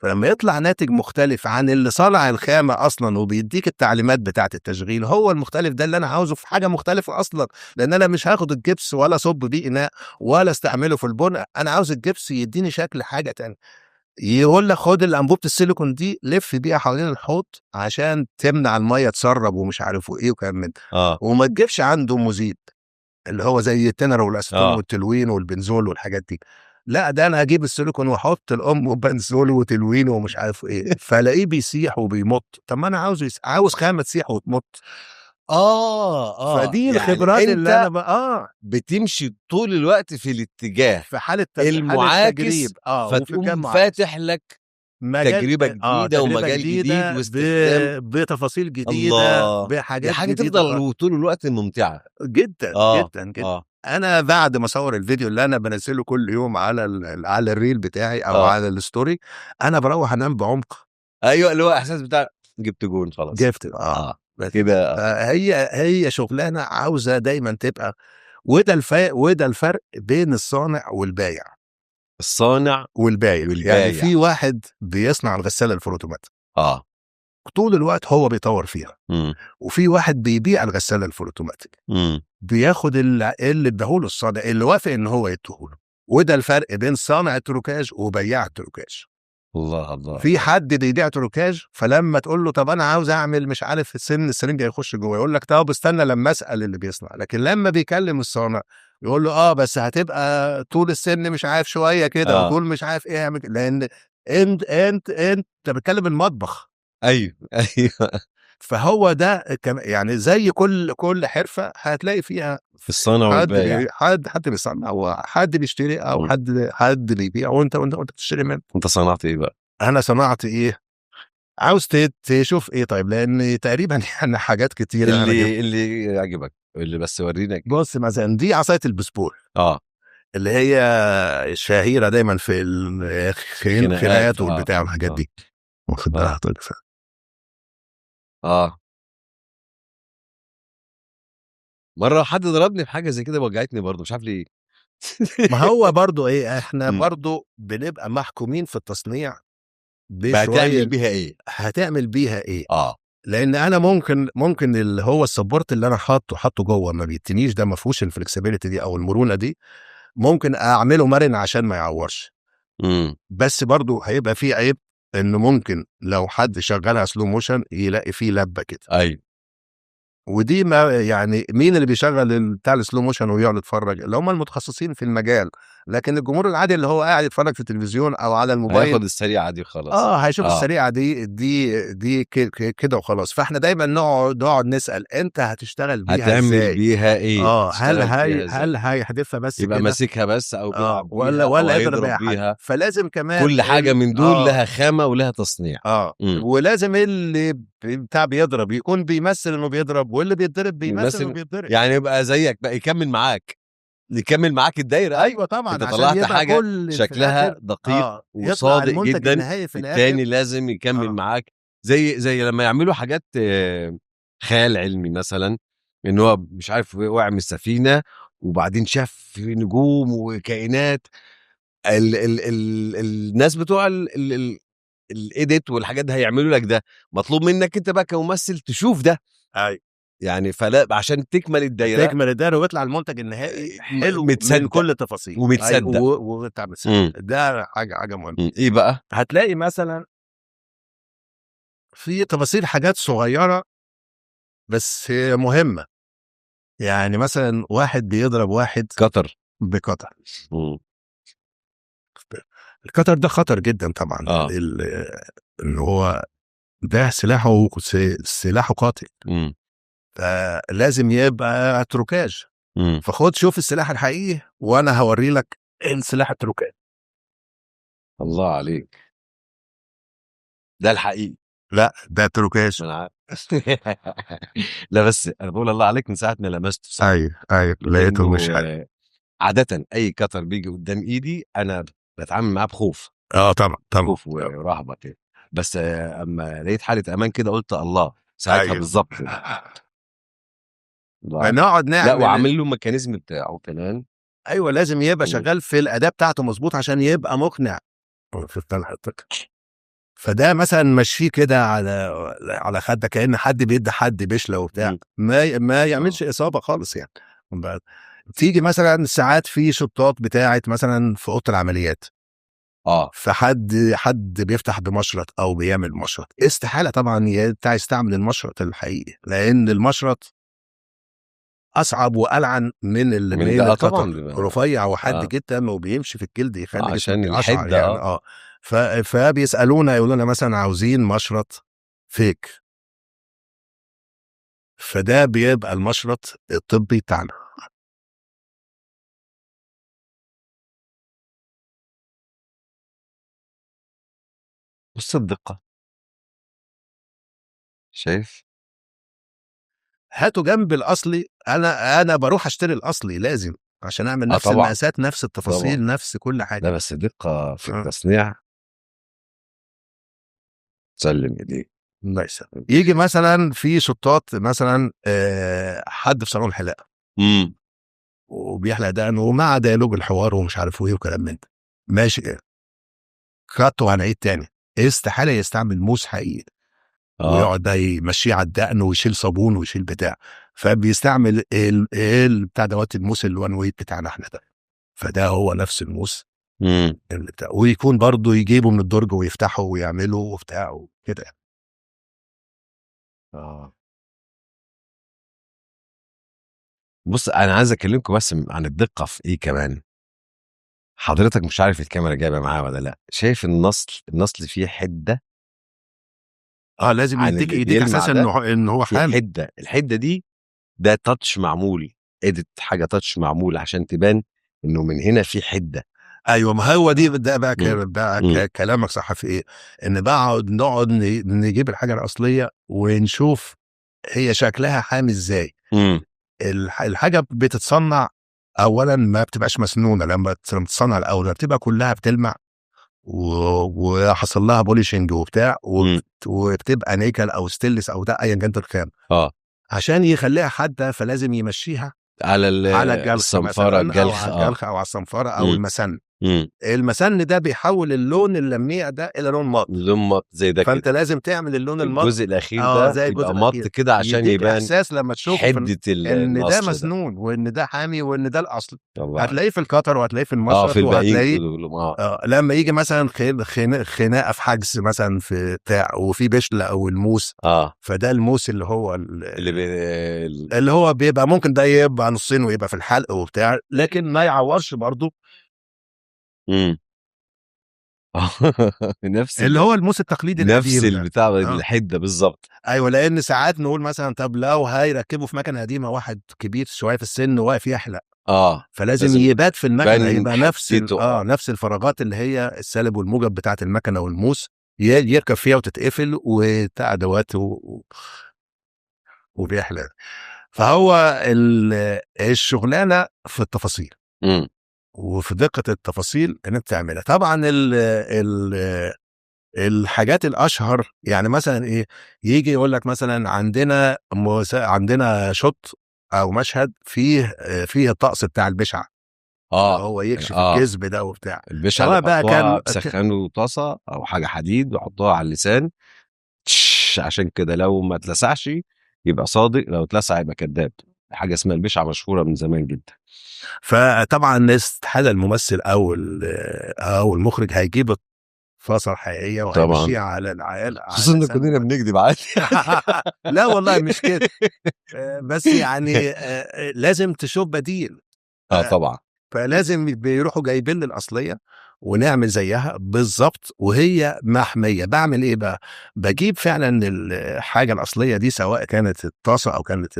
فلما يطلع ناتج مختلف عن اللي صنع الخامة اصلا وبيديك التعليمات بتاعه التشغيل، هو المختلف ده اللي انا عاوزه في حاجة مختلفة اصلا، لان انا مش هاخد الجبس ولا صب بيه اناء ولا استعمله في البناء، انا عاوز الجبس يديني شكل حاجة تانية. يقول لك خد الانبوبة السيليكون دي لف بيها حوالين الحوض عشان تمنع المية تسرب ومش عارف ايه وكلام من ده. وما تجيبش عنده مذيب اللي هو زي التنر والاسيتون والتلوين والبنزول والحاجات دي، لا ده انا هجيب السيليكون واحط الام بنزول وتلوين ومش عارف ايه، فلاقيه بيسيح وبيمط. طب ما انا عاوز عاوز خامة تسيح وتمط. فدي يعني الخبرات انت اللي انا بقى بتمشي طول الوقت في الاتجاه في حاله المعاكس، تجريب. وفي فتقوم كام معاكس. فاتح لك مجال تجربة جديدة تجربة ومجال جديد جديدة واستخدام. بتفاصيل جديدة، الله. بحاجات دي حاجة جديدة تفضل خالص. طول الوقت ممتعة جدا، جدا جدا. انا بعد ما اصور الفيديو اللي انا بنزله كل يوم على ال reel بتاعي او على ال story، انا بروح انام بعمق. ايوه، اللي هو احساس بتاع جبت جون خلاص. جبت، بس. كده. هي شغلانة عاوزه دايما تبقى، وده الفرق بين الصانع والبايع. الصانع والبايع. والبايع. يعني في واحد بيصنع الغسالة ال full automatic. طول الوقت هو بيطور فيها. وفي واحد بيبيع الغسالة ال full automatic. بياخد اللي اداهوله الصانع، اللي وافق ان هو يديهوله. وده الفرق بين صانع التروكاج وبياع التروكاج. الله الله. في حد بيبيع تروكاج، فلما تقول له طب انا عاوز اعمل مش عارف السن السرنجه يخش جوه، يقول لك طب استنى لما اسال اللي بيصنع. لكن لما بيكلم الصانع يقول له بس هتبقى طول السن مش عارف شوية كده، وطول مش عارف ايه يعمل كده. لان انت بتكلم المطبخ. ايوه. فهو ده يعني زي كل حرفه هتلاقي فيها في الصانع والبايع. حد بيصنع وحد بيشتري او حد بيبيع، وانت بتشتري منه. انت صنعت ايه بقى؟ انا صنعت ايه؟ عاوز تشوف ايه؟ طيب، لان تقريبا يعني حاجات كتير أنا جبت. اللي يعجبك، اللي بس ورينا كده. بص مثلا دي عصاية البسبول. اللي هي الشهيرة دايما في الخناقات والبتاع والحاجات دي. واخد بالك حضرتك؟ مرة حد ضربني بحاجة زي كده وجعتني برضه، مش عارف ليه. ما هو برضه ايه، احنا برضه بنبقى محكومين في التصنيع بشوية. هتعمل بيها ايه؟ هتعمل بيها ايه؟ لان انا ممكن اللي هو ال support اللي انا حاطه جوه ما بيتنيش، ده ما فيهوش ال flexibility دي او المرونة دي، ممكن اعمله مرن عشان ما يعورش. بس برضه هيبقى فيه عيب، انه ممكن لو حد شغلها slow motion يلاقي فيه لبه كده. ودي ما يعني مين اللي بيشغل بتاع ال slow motion ويقعد يتفرج؟ اللي هم المتخصصين في المجال لكن الجمهور العادي اللي هو قاعد يتفرج في التلفزيون او على الموبايل هياخد السريعة دي وخلاص. هيشوف السريعة دي كده وخلاص. فاحنا دايما نقعد نسال انت هتشتغل بيها هتعمل ازاي؟ بيها ايه؟ هل هتشتغل هي بيها إزاي؟ هل هيحدفها بس يبقى كده ماسكها بس او بيلعب ولا بيها ولا أو يضرب هيضرب بيها حد. بيها. فلازم كمان كل حاجة من دول لها خامة ولها تصنيع. ولازم اللي بتاع بيضرب يكون بيمثل انه بيضرب، واللي بيتضرب بيمثل انه بيتضرب. يعني يبقى زيك بقى، يكمل معاك، يكمل معاك الدايرة. ايوه طبعا، انت عشان طلعت يبقى حاجة كل في شكلها الآخر دقيق يطلع وصادق المنتج جدا. النهائي في الآخر. التاني لازم يكمل معاك، زي لما يعملوا حاجات خيال علمي مثلا، ان هو مش عارف وقع من السفينة وبعدين شاف نجوم وكائنات. ال ال ال الناس بتوع ال edit والحاجات دي هيعملوا لك ده، مطلوب منك انت بقى كممثل تشوف ده. ايوه يعني فلا عشان تكمل الدايرة، تكمل الدايرة ويطلع المنتج النهائي حلو متصدق. من كل التفاصيل ومتصدق. أيوة، وبتاع متصدق. ده حاجة مهمة. ايه بقى؟ هتلاقي مثلا في تفاصيل حاجات صغيرة بس مهمة. يعني مثلا واحد بيضرب واحد cutter ب cutter. ال cutter ده خطر جدا طبعا. ان هو ده سلاحه قاتل. فلازم يبقى trucage. فخد شوف السلاح الحقيقي وانا هوري لك السلاح ال trucage. الله عليك، ده الحقيقي. لا ده trucage. انا عارف. لا بس انا بقول الله عليك من ساعة ما لمسته صح. ايوه لقيته مش حقيقي. عادة اي cutter بيجي قدام ايدي انا بتعامل معاه بخوف. طبعا طبعا، خوف ورهبة كده. بس اما لقيت حاله امان كده قلت الله ساعتها. بالظبط. فنقعد نعمل لا وعامل له mechanism بتاعه كمان. ايوه لازم يبقى شغال في الاداة بتاعته مظبوط عشان يبقى مقنع. فده مثلا مشيه كده على خدك كأن حد بيدي حد بشله وبتاع، ما يعملش اصابه خالص يعني. تيجي مثلا ساعات في شطات بتاعت مثلا في اوضة العمليات، فحد بيفتح بمشرط او بيعمل مشرط، استحالة طبعا بتاع يستعمل المشرط الحقيقي، لان المشرط اصعب والعن من من ده طبعا، رفيع وحاد جدا وبيمشي في الجلد يخلي عشان الحدة يعني. فبيسالونا يقولوا لنا مثلا عاوزين مشرط فيك، فده بيبقى المشرط الطبي بتاعنا. بص الدقة، شايف؟ هاتوا جنب الأصلي. أنا بروح أشتري الأصلي لازم عشان أعمل نفس المقاسات، نفس التفاصيل، طبعًا. نفس كل حاجة. لا بس دقة في التصنيع. سلم إيديك. الله يسلمك. يجي مثلا في شطات مثلا حد في صالون الحلاقة وبيحلق دقنه ومع dialogue الحوار ومش عارف ايه وكلام من ده، ماشي cut وهنعيد تاني. استحالة يستعمل موس حقيقي ويقعد ده يمشيه على الدقن ويشيل صابون ويشيل بتاع، فبيستعمل بتاع دوت الموس ال one way بتاعنا احنا ده، فده هو نفس الموس اللي بتاع، ويكون برضه يجيبه من الدرج ويفتحه ويعمله وبتاع وكده. بص انا عايز اكلمكم بس عن الدقة في ايه كمان. حضرتك مش عارف الكاميرا جايبه معاه ولا لا، شايف النصل فيه حده. لازم يديك احساس انه هو حامل حده. الحدة دي ده touch معمول، edit حاجة touch معمول عشان تبان انه من هنا في حده. ايوه ما هو دي ده بقى, بقى كلامك صح في ايه، ان بقعد نقعد نجيب الحاجة الاصلية ونشوف هي شكلها حامي ازاي. الحاجة بتتصنع اولا ما بتبقاش مسنونه، لما تتصنع الاول بتبقى كلها بتلمع وحصل لها polishing وبتاع وبتبقى نيكل او ستينلس او ده ايا كانت الخام. عشان يخليها حادة فلازم يمشيها على على الصنفره، الجلخ، او على الجلخ او على الصنفره او المسن. المسن ده بيحول اللون اللميع ده الى لون matte، لون matte زي ده. فانت لازم تعمل اللون ال matte الجزء الاخير ده زي يبقى matte كده عشان يبان احساس لما تشوف حده ان ده مسنون وان ده حامي وان ده الاصل. هتلاقيه في ال cutter وهتلاقيه في المشرط في وهتلاقيه لما يجي مثلا خناقه في حجز مثلا في بتاع وفي بشله او الموس، فده الموس اللي هو اللي هو بيبقى ممكن ده يبقى نصين ويبقى في الحلق وبتاع، لكن ما يعورش برضه. امم نفس اللي هو الموس التقليدي نفس القديم ده. البتاع، الحدة بالظبط. ايوه، لان ساعات نقول مثلا طب لو هيركبوا في مكنه قديمة واحد كبير شوية في السن واقف يحلق، فلازم لازم يبات في المكنه، بان يبقى نفس حدته، نفس الفراغات اللي هي السالب والموجب بتاعه المكنه والموس يركب فيها وتتقفل وبتاع ادوات وبيحلق. فهو الشغلانة في التفاصيل وفي دقه التفاصيل ان انت تعملها. طبعا ال ال الحاجات الاشهر يعني مثلا ايه، يجي يقول لك مثلا عندنا shot او مشهد فيه الطقس بتاع البشعة، هو يكشف الكذب ده وبتاع. البشعة سواء اللي بقى بيحطوها كان بيسخنوا طاسه او حاجة حديد ويحطوها على اللسان، تش، عشان كده لو ما اتلسعش يبقى صادق، لو اتلسع يبقى كذاب. حاجة اسمها البشعة مشهورة من زمان جدا. فطبعا استحالة الممثل او المخرج هيجيب فاصل حقيقية وهيمشيها على العيال، على خصوصا ان لسان كلنا بنكذب عادي. لا والله مش كده، بس يعني لازم تشوف بديل. طبعا. فلازم بيروحوا جايبين لي الاصلية ونعمل زيها بالظبط وهي محمية. بعمل ايه بقى؟ بجيب فعلا الحاجة الاصلية دي، سواء كانت الطاسه او كانت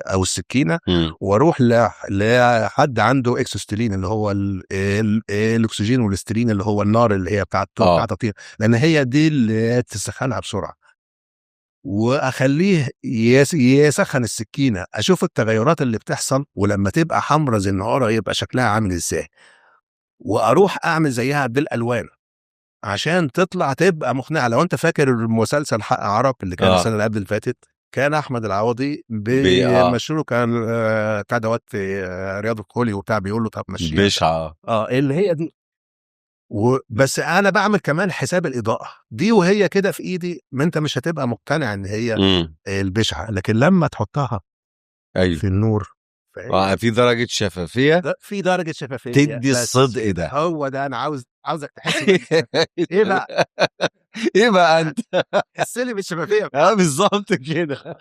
او السكينة، واروح لحد عنده اكسوستيلين اللي هو الاكسجين والاستيلين اللي هو النار اللي هي بتاعت الطين، لان هي دي اللي تسخنها بسرعة، واخليه يسخن السكينة، اشوف التغيرات اللي بتحصل، ولما تبقى حمرا زي النهار يبقى شكلها عامل ازاي، واروح اعمل زيها بالالوان عشان تطلع تبقى مقنعة. لو انت فاكر المسلسل حق عرب اللي كان السنة اللي قبل اللي فاتت، كان احمد العوضي بمشروعه كان بتاع دوت في رياض الخولي وبتاع، بيقول له طب مشيها. بشعة. اللي هي دي. بس انا بعمل كمان حساب الاضاءة دي وهي كده في ايدي، ما انت مش هتبقى مقتنع ان هي البشعة، لكن لما تحطها في النور فهي في درجه شفافية، ده في درجه شفافية تدي بس الصدق ده. هو ده انا عاوزك تحس ايه بقى؟ ايه بقى انت؟ حس لي بالشفافيه. بالظبط كده.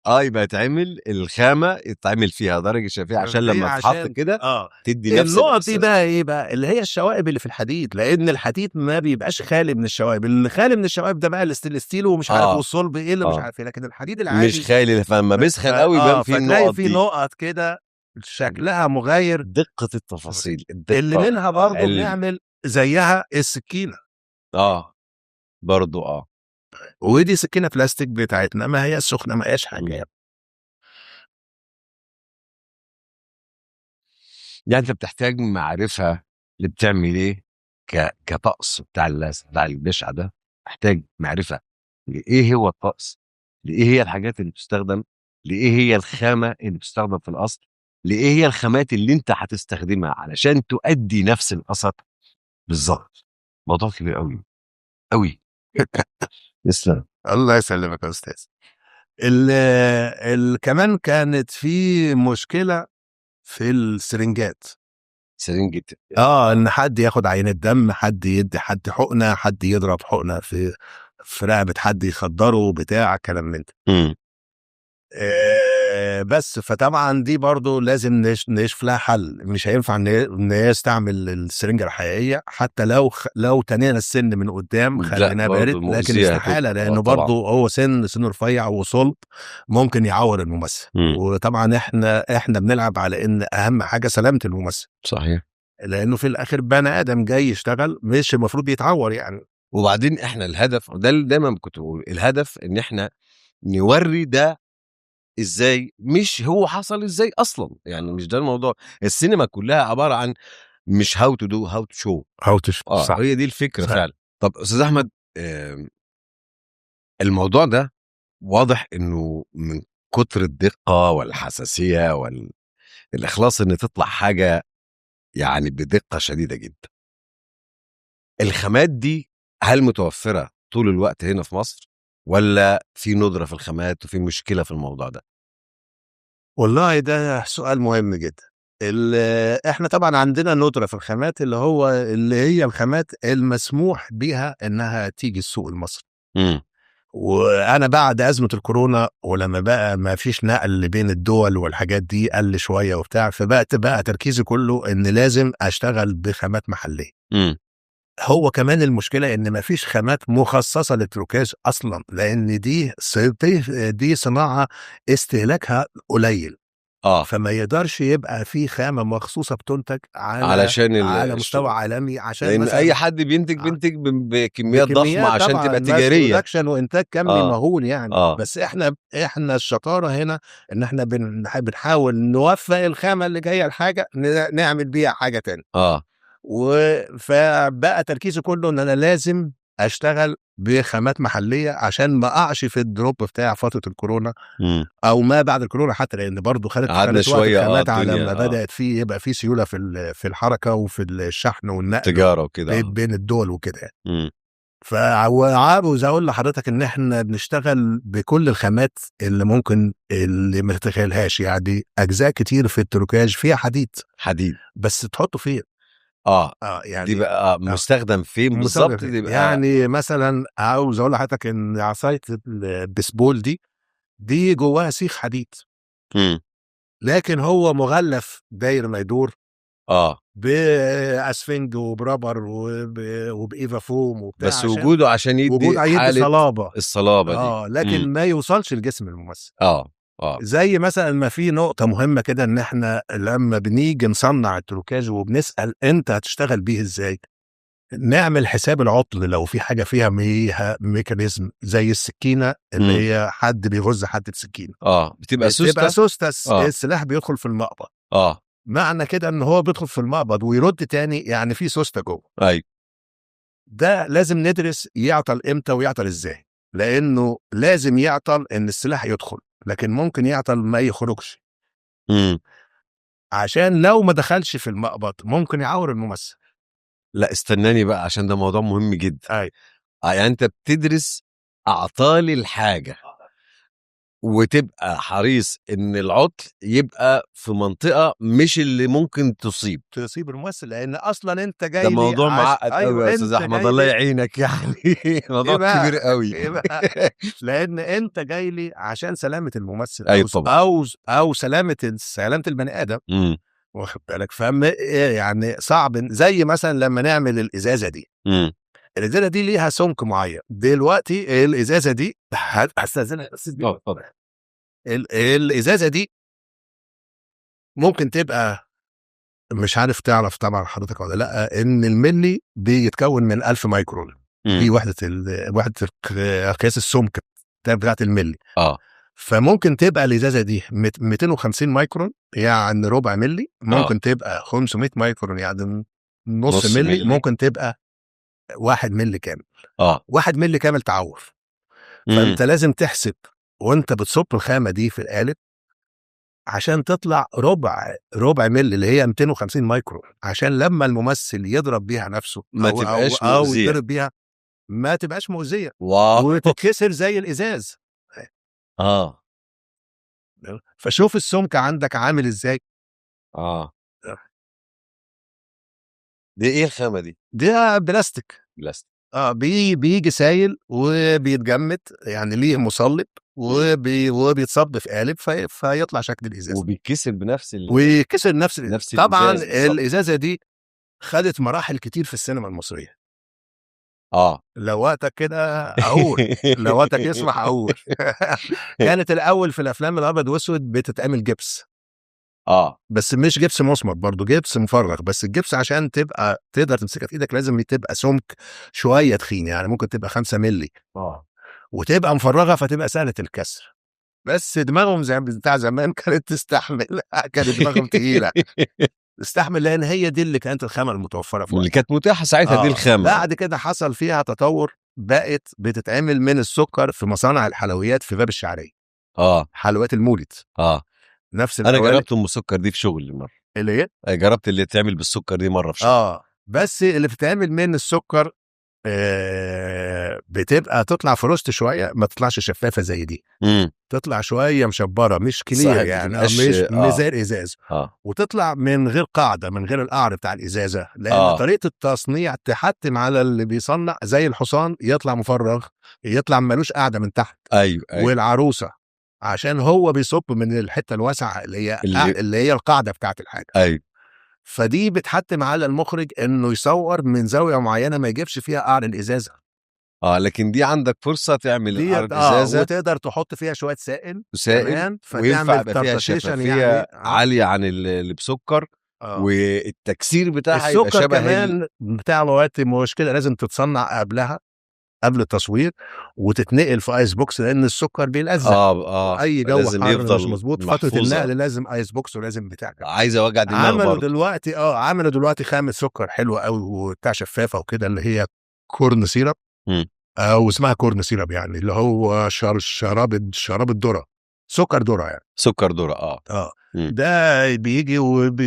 يبقى تعمل الخامة يتعمل فيها درجه شفافية عشان لما شفافية تتحط عشان كده تدي نفس النقط دي الإحساس. بقى ايه بقى؟ اللي هي الشوائب اللي في الحديد، لان الحديد ما بيبقاش خالي من الشوائب، اللي خالي من الشوائب ده بقى ال stainless steel ومش عارف والصلب ايه اللي مش عارف ايه، لكن الحديد العادي مش خالي، فلما بيسخن قوي يبان فيه فتلاقي النقط فيه دي. نقط كده شكلها مغاير. دقة التفاصيل، الدقة اللي منها برضه العلم. بنعمل زيها السكينة. برضه ودي سكينة بلاستيك بتاعتنا، ما هي سخنة، ما هياش حاجة. يعني انت بتحتاج معرفة اللي بتعمل ايه كطقس بتاع البشعة ده، محتاج معرفة لإيه هو الطقس، لإيه هي الحاجات اللي بتستخدم، لإيه هي الخامة اللي بتستخدم في الأصل، لإيه هي الخامات اللي انت هتستخدمها علشان تؤدي نفس الأثر بالظبط. موضوع كبير قوي قوي. تسلم. الله يسلمك يا أستاذ. كمان كانت في مشكلة في السرنجات. سرنجة. ان حد ياخد عينة دم، حد يدي حد حقنة، حد يضرب حقنة في رقبة حد يخدره بتاع كلام من ده. بس فطبعا دي برضو لازم نشوف لها حل، مش هينفع نستعمل السرنجة الحقيقية، حتى لو تنينا السن من قدام لا، خليناه برضو بارد، لكن مؤذية هتبقى. استحالة، لأنه طبعاً. برضو هو سنة رفيع وصلب ممكن يعور الممثل. وطبعا احنا بنلعب على إن أهم حاجة سلامة الممثل. لأنه في الآخر بني آدم جاي يشتغل، مش المفروض يتعور يعني. وبعدين احنا الهدف ده اللي دايما كنت بقول، الهدف إن احنا نوري ده ازاي، مش هو حصل ازاي اصلا، يعني مش ده الموضوع. السينما كلها عبارة عن مش how to do، how to show. how to show. هي دي الفكرة فعلا. طب استاذ احمد، الموضوع ده واضح انه من كتر الدقة والحساسيه والاخلاص ان تطلع حاجة بدقة شديدة جدا. الخامات دي هل متوفرة طول الوقت هنا في مصر، ولا في ندرة في الخامات وفي مشكلة في الموضوع ده؟ والله ده سؤال مهم جدا. احنا طبعا عندنا ندرة في الخامات، اللي هي الخامات المسموح بيها انها تيجي السوق المصري. وانا بعد ازمة الكورونا ولما بقى ما فيش نقل بين الدول والحاجات دي قل شوية وبتاع، فبقت بقى تركيزي كله ان لازم اشتغل بخامات محليه. هو كمان المشكلة ان ما فيش خامات مخصصة للتروكاج اصلا، لان دي صناعة استهلاكها قليل. فما يقدرش يبقى في خامة مخصوصة بتنتج على علشان على مستوى عالمي، عشان لان مثلا اي حد بينتج بينتج بكميات ضخمة عشان تبقى تجارية، production وانتاج كمي مهول يعني. بس احنا الشطارة هنا ان احنا بنحاول نوفق الخامة اللي جاية لحاجة نعمل بيها حاجة تاني. فبقى تركيزي كله ان انا لازم اشتغل بخامات محليه عشان ما اقعش في ال drop بتاع فترة الكورونا او ما بعد الكورونا حتى، لان برضه خدت قعدنا وقت شوية الخامات على الدنيا ما بدات فيه يبقى فيه سيولة في الحركة وفي الشحن والنقل تجارة وكده بين الدول وكده يعني. فعاوز اقول لحضرتك ان احنا بنشتغل بكل الخامات اللي ممكن اللي ما تتخيلهاش، يعني اجزاء كتير في التروكاج فيها حديد، حديد بس تحطه فين؟ يعني دي بقى مستخدم فين بالظبط؟ دي بقى يعني مثلا عاوز اقول لحضرتك ان عصاية البيسبول دي جواها سيخ حديد، لكن هو مغلف داير ما يدور باسفنج وب rubber وب EVA foam وبتاع، بس وجوده عشان يدي وجوده حاله صلابة، الصلابة دي لكن ما يوصلش لجسم الممثل. زي مثلا ما في نقطة مهمة كده، ان احنا لما بنيجي نصنع التروكاج وبنسأل انت هتشتغل بيه ازاي، نعمل حساب العطل لو في حاجة فيها mechanism زي السكينة اللي هي حد بيغز حد بسكينة، بتبقى سوستة، بتبقى سوستس. السلاح بيدخل في المقبض. معنى كده ان هو بيدخل في المقبض ويرد تاني، يعني في سوستة جوه. ايوه. ده لازم ندرس يعطل امتى ويعطل ازاي، لانه لازم يعطل ان السلاح يدخل، لكن ممكن يعطل ما يخرجش. عشان لو ما دخلش في المقبض ممكن يعور الممثل. لا استناني بقى عشان ده موضوع مهم جدا. أيوة. يعني انت بتدرس اعطال الحاجة وتبقى حريص ان العطل يبقى في منطقة مش اللي ممكن تصيب الممثل، لان اصلا انت جاي ده موضوع معقد قوي يا استاذ احمد، الله يعينك يعني موضوع كبير قوي. لان انت جاي لي عشان سلامه الممثل. أيوة طبعا. او سلامه البني ادم. واخد بالك؟ فهم يعني صعب. زي مثلا لما نعمل الازازه دي. الازازه دي ليها سمك معين. دلوقتي الازازه دي هستاذنها بس. اتفضل. الازازه دي ممكن تبقى، مش عارف تعرف طبعا حضرتك ولا لا، ان الملي بيتكون من 1000 مايكرون. دي وحده قياس السمك بتاعت الملي. فممكن تبقى الازازه دي 250 مايكرون يعني ربع ملي، ممكن تبقى 500 مايكرون يعني نص ملي، ممكن تبقى 1 ملي كامل. 1 ملي كامل تعور. فانت لازم تحسب وانت بتصب الخامة دي في القالب عشان تطلع ربع ملي اللي هي 250 مايكرون، عشان لما الممثل يضرب بيها نفسه ما تبقاش او مؤذية. يضرب بيها ما تبقاش مؤذية وتتكسر زي الازاز. فشوف السمك عندك عامل ازاي. دي ايه الخامة دي؟ ده بلاستيك. بلاستيك. بيجي سايل وبيتجمد، يعني ليه مصلب وبيتصب في قالب فيطلع شكل الازاز. وبيتكسر بنفس ويكسر نفس الإزاز. نفس طبعا الإزاز. الازازه دي خدت مراحل كتير في السينما المصرية. لو وقتك كده اقول، لو وقتك يسمح اقول. كانت الاول في الافلام الابيض واسود بتتعمل جبس. بس مش جبس مصمت، برضه جبس مفرغ، بس الجبس عشان تبقى تقدر تمسكها في ايدك لازم تبقى سمك شوية تخين، يعني ممكن تبقى 5 مللي. وتبقى مفرغة فتبقى سهلة الكسر. بس دماغهم زي بتاع زمان كانت تستحمل، كانت دماغهم تقيلة تستحمل، لان هي دي اللي كانت الخامة المتوفرة في اللي وقتها. كانت متاحة ساعتها دي الخامة. بعد كده حصل فيها تطور، بقت بتتعمل من السكر في مصانع الحلويات في باب الشعرية. حلويات المولد. نفس انا القوالب. جربت ام السكر دي في شغل مرة. اللي هي؟ جربت اللي تعمل بالسكر دي مرة في شغل. بس اللي بتتعمل من السكر بتبقى تطلع frost شوية، ما تطلعش شفافة زي دي. تطلع شوية مشبره، مش clear يعني، مش زي الازاز. وتطلع من غير قاعده، من غير القعر بتاع الازازه، لان طريقه التصنيع تحتم على اللي بيصنع زي الحصان يطلع مفرغ، يطلع ملوش قاعدة من تحت. ايوه. والعروسه عشان هو بيصب من الحتة الواسعة اللي هي القاعدة بتاعت الحاجة. ايوه. فدي بتحتم على المخرج انه يصور من زاوية معينة ما يجيبش فيها قعر الازازه. لكن دي عندك فرصة تعمل قعر الازازه، وتقدر تحط فيها شوية سائل وينفع يبقى فيها شفافية يعني عالية عن اللي بسكر. والتكسير بتاعها يبقى شبه كمان بتاع الوقت. مشكلة لازم تتصنع قبلها، قبل التصوير، وتتنقل في ice box لان السكر بيلزق. اي جو حر مش مظبوط، فترة النقل لازم ice box ولازم بتاع. عايزه وجع دماغ. عملوا دلوقتي خامة سكر حلوة قوي وبتاع شفافة وكده، اللي هي corn syrup، او اسمها corn syrup يعني، اللي هو شراب الذرة، سكر ذره يعني. سكر ذره. ده بيجي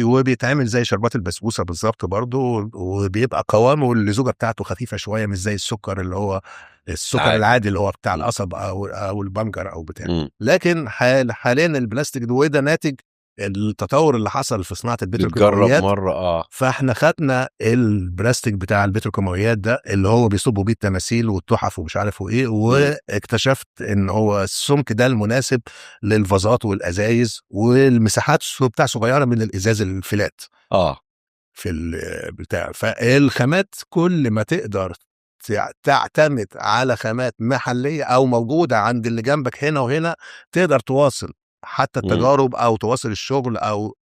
وبيتعمل زي شربات البسبوسه بالظبط برضه، وبيبقى قوامه اللزوجه بتاعته خفيفة شوية، مش زي السكر اللي هو السكر العادي اللي هو بتاع القصب او البنجر او بتاع. لكن حاليا البلاستيك ده، وده ناتج التطور اللي حصل في صناعة البتروكيماويات. مرة فاحنا خدنا البلاستيك بتاع البتروكيماويات ده اللي هو بيصبوا بيه التماثيل والتحف ومش عارف وايه، واكتشفت ان هو السمك ده المناسب للفازات والازايز والمساحات بتاع صغيرة من الازاز ال flat في البتاع. فالخامات كل ما تقدر تعتمد على خامات محليه او موجودة عند اللي جنبك هنا وهنا، تقدر تواصل حتى التجارب او تواصل الشغل، او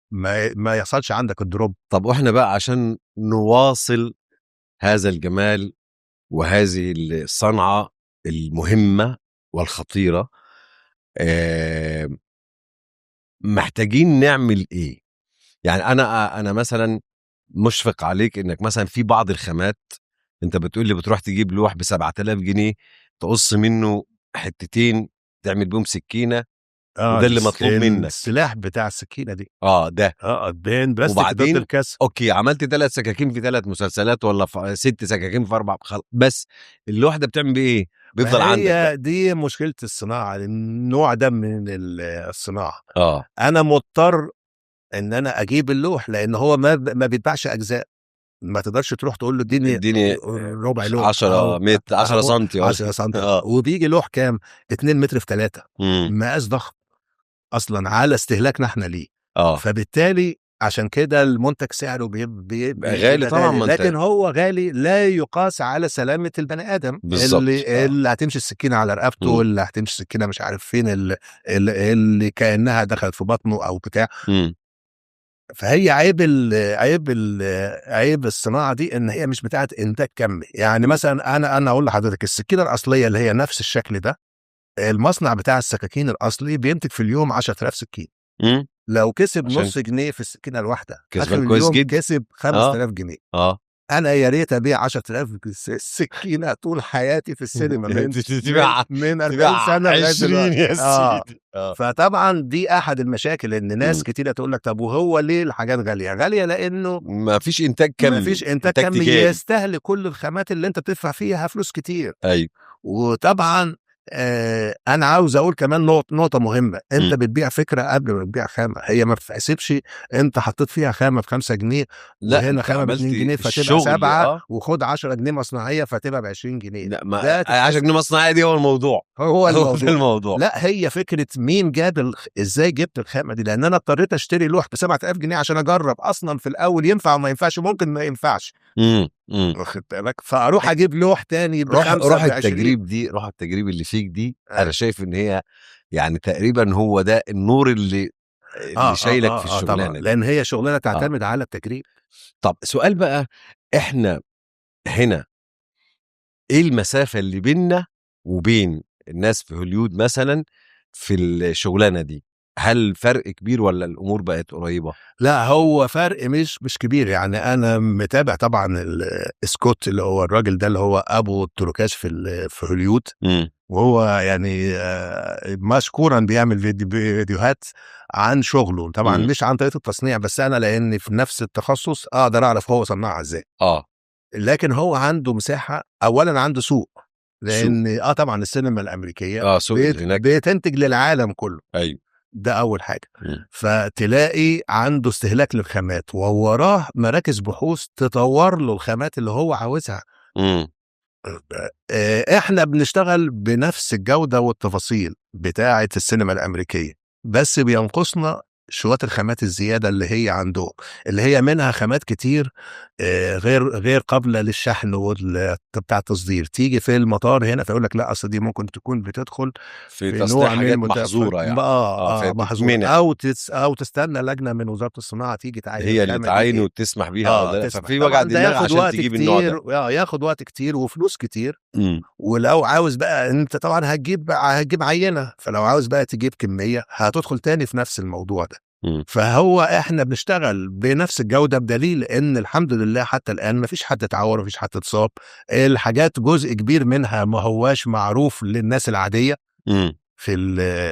ما يحصلش عندك ال drop. طب واحنا بقى عشان نواصل هذا الجمال وهذه الصنعة المهمة والخطيره، محتاجين نعمل ايه؟ يعني انا مثلا مشفق عليك انك مثلا في بعض الخامات انت بتقول لي بتروح تجيب لوح ب 7000 جنيه تقص منه حتتين تعمل بيهم سكينة. وده اللي مطلوب منك، السلاح بتاع السكينة دي. ده الدين بلاستيك ضد الكسر. okay، عملت 3 سكاكين في 3 مسلسلات، ولا 6 سكاكين في 4، بس اللوحة ده بتعمل بيه ايه؟ بيفضل عندك. هي دي مشكلة الصناعة، النوع ده من الصناعة. انا مضطر ان انا اجيب اللوح، لان هو ما بيتباعش اجزاء. ما تقدرش تروح تقول له اديني ربع لوح، 10 متر، 10 سم، 10 سم. وبيجي لوح كام؟ 2 متر في 3، مقاس ضخم اصلا على استهلاكنا احنا ليه. فبالتالي عشان كده المنتج سعره بيبقى غالي طبعا، لكن هو غالي لا يقاس على سلامه البني ادم اللي هتمشي السكينة على رقبته، واللي هتمشي السكينة مش عارف فين، اللي كانها دخلت في بطنه او بتاع. فهي عيب ال عيب ال عيب الصناعة دي ان هي مش بتاعه انتاج كمي. يعني مثلا انا اقول لحضرتك السكينة الاصلية اللي هي نفس الشكل ده، المصنع بتاع السكاكين الاصلي بينتج في اليوم 10000 سكين. لو كسب نص جنيه في السكينة الواحدة، كسبان كويس جدا، كسب 5000 جنيه. انا يا ريت ابيع 10000 سكينة طول حياتي في السينما من 40 سنة لغاية دلوقتي يا سيدي. فطبعا دي احد المشاكل، ان ناس كتيرة تقول لك طب وهو ليه الحاجات غالية؟ غالية لانه ما فيش انتاج كمي، ما فيش انتاج كمي يستهلك كل الخامات اللي انت بتدفع فيها فلوس كتير. ايوه. وطبعا انا عاوز اقول كمان نقطة مهمة. انت بتبيع فكرة قبل ما تبيع خامة. هي ما بتتحسبش انت حطيت فيها خامة ب 5 جنيه، لا وهنا خامة ب 2 جنيه فتبقى 7، وخد 10 جنيه مصنعيه فتبقى ب 20 جنيه. لا، ما 10 جنيه مصنعيه دي هو الموضوع، هو الموضوع. لا، هي فكرة مين جاب ازاي جبت الخامة دي، لان انا اضطريت اشتري لوح ب 7000 جنيه عشان اجرب اصلا في الاول ينفع وما ينفعش، ممكن ما ينفعش. واخد بالك؟ فاروح اجيب لوح تاني بخمسة. روح التجريب دي، روح التجريب اللي فيك دي، انا شايف ان هي يعني تقريبا هو ده النور اللي شايلك في الشغلانة، لان هي شغلانة تعتمد على التجريب. طب سؤال بقى، احنا هنا ايه المسافة اللي بيننا وبين الناس في هوليود مثلا في الشغلانة دي؟ هل فرق كبير ولا الامور بقت قريبه؟ لا، هو فرق مش كبير. يعني انا متابع طبعا سكوت اللي هو الراجل ده اللي هو ابو التروكاش في هوليود، وهو يعني مشكورا بيعمل فيديوهات عن شغله طبعا، مش عن طريقه التصنيع بس، انا لاني في نفس التخصص اقدر اعرف هو صنعها ازاي. لكن هو عنده مساحة، اولا عنده سوق، لان طبعا السينما الامريكية سوق هناك بتنتج للعالم كله. ايوه، ده اول حاجة. فتلاقي عنده استهلاك للخامات، ووراه مراكز بحوث تطور له الخامات اللي هو عاوزها. احنا بنشتغل بنفس الجودة والتفاصيل بتاعه السينما الامريكية، بس بينقصنا شوية الخامات الزيادة اللي هي عندهم، اللي هي منها خامات كتير غير قابله للشحن بتاع التصدير. تيجي في المطار هنا فيقول لك لا، اصل دي ممكن تكون بتدخل في تصنيع حاجات محظورة يعني. محظورة، او تستنى لجنة من وزارة الصناعة تيجي تعاين، هي اللي تعاين وتسمح بيها. لا، ففي وجع دماغ عشان تجيب النوع ده. ياخد وقت كتير وفلوس كتير. ولو عاوز بقى انت طبعا هتجيب عينه، فلو عاوز بقى تجيب كمية هتدخل تاني في نفس الموضوع ده. فهو احنا بنشتغل بنفس الجودة، بدليل ان الحمد لله حتى الان ما فيش حد اتعور، ما فيش حد اتصاب. الحاجات جزء كبير منها ما هواش معروف للناس العادية، في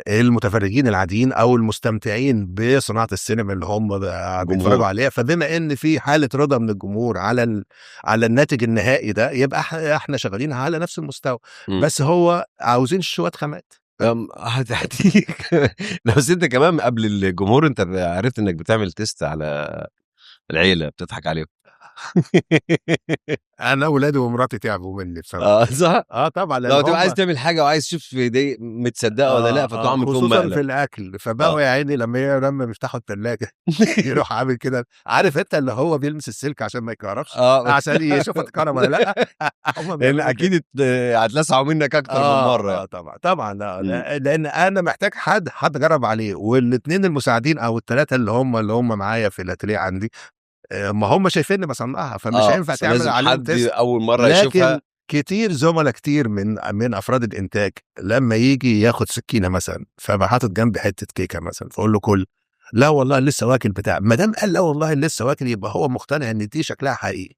المتفرجين العاديين او المستمتعين بصناعة السينما اللي هم بيتفرجوا عليها. فبما ان في حاله رضا من الجمهور على الناتج النهائي ده، يبقى احنا شغالين على نفس المستوى. بس هو عاوزين شوية خامات. هتحتيك. بس انت كمان قبل الجمهور انت عرفت انك بتعمل test على العيلة، بتضحك عليهم. انا اولادي ومراتي تعبوا مني بصراحة. صح. طبعا، لو تبقى عايز تعمل حاجة وعايز تشوف دي متصدقه ولا لا، فتعمل فيهم خصوصا في الاكل. فبقوا يا عيني لما بيفتحوا الثلاجة يروح عامل كده، عارف انت اللي هو بيلمس السلك عشان ما يكهربش، عشان يشوف اتكهرب ولا لا. لان اكيد هتلسعوا منك اكتر من مرة. طبعا. لا، لان انا محتاج حد جرب عليه، والاثنين المساعدين او الثلاثة اللي هم معايا في الاتيليه عندي، ما هم شايفيني بصنعها، فمش هينفع تعمل عليهم test اول مرة يشوفها. لكن كتير زملاء كتير من افراد الانتاج لما يجي ياخد سكينة مثلا، فبقى حاطط جنب حتة كيكة مثلا، فاقول له كل، لا والله لسه واكل بتاع، ما دام قال لا والله لسه واكل، يبقى هو مقتنع ان دي شكلها حقيقي.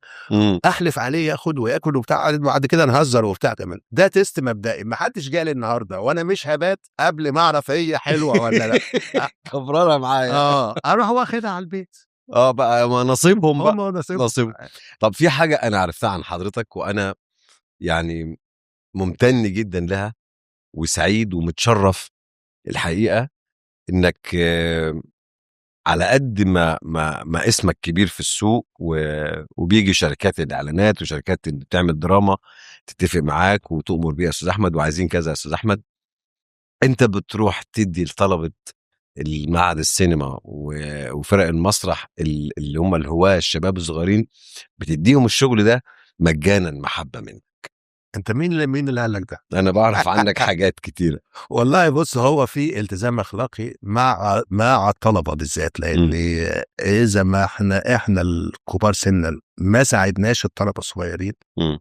احلف عليه ياخد وياكل وبتاع، بعد كده نهزر وبتاع. تمام، ده test مبدئي، ما حدش جالي النهارده وانا مش هبات قبل ما اعرف هي حلوة ولا لا. كبرانه معايا. اروح واخدها على البيت. بقى ما نصيبهم بقى، نصيبهم. طب في حاجة انا عرفتها عن حضرتك وانا يعني ممتن جدا لها وسعيد ومتشرف الحقيقة، انك على قد ما ما ما اسمك كبير في السوق، وبيجي شركات الاعلانات وشركات اللي بتعمل دراما تتفق معاك وتؤمر بيها يا استاذ احمد وعايزين كذا يا استاذ احمد، انت بتروح تدي لطلبه المعهد السينما وفرق المسرح اللي هم الهواة الشباب الصغيرين، بتديهم الشغل ده مجانا محبة منك. انت مين اللي قال لك ده؟ انا بعرف عنك حاجات كتيرة والله. بص، هو في التزام اخلاقي مع الطلبة بالذات، لان اذا ما احنا الكبار سنا ما ساعدناش الطلبة الصغيرين،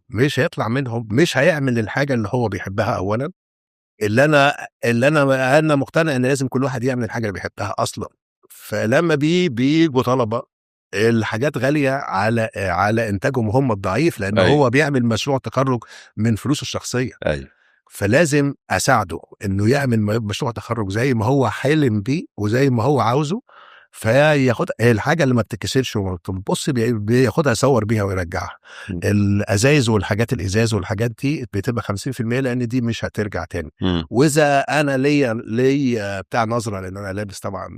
مش هيطلع منهم، مش هيعمل الحاجة اللي هو بيحبها. اولا اللي انا مقتنع ان لازم كل واحد يعمل الحاجة اللي بيحبها اصلا. فلما بيجوا طلبه، الحاجات غالية على انتاجهم هم الضعيف، لان هو بيعمل مشروع تخرج من فلوسه الشخصية. فلازم اساعده انه يعمل مشروع تخرج زي ما هو حلم بيه وزي ما هو عاوزه، فياخد الحاجة اللي ما بتتكسرش وما بتبص، بياخدها يصور بيها ويرجعها. الازايز والحاجات الازاز والحاجات دي بتبقى 50%، لان دي مش هترجع تاني. واذا انا ليا بتاع نظره، لان انا لابس طبعا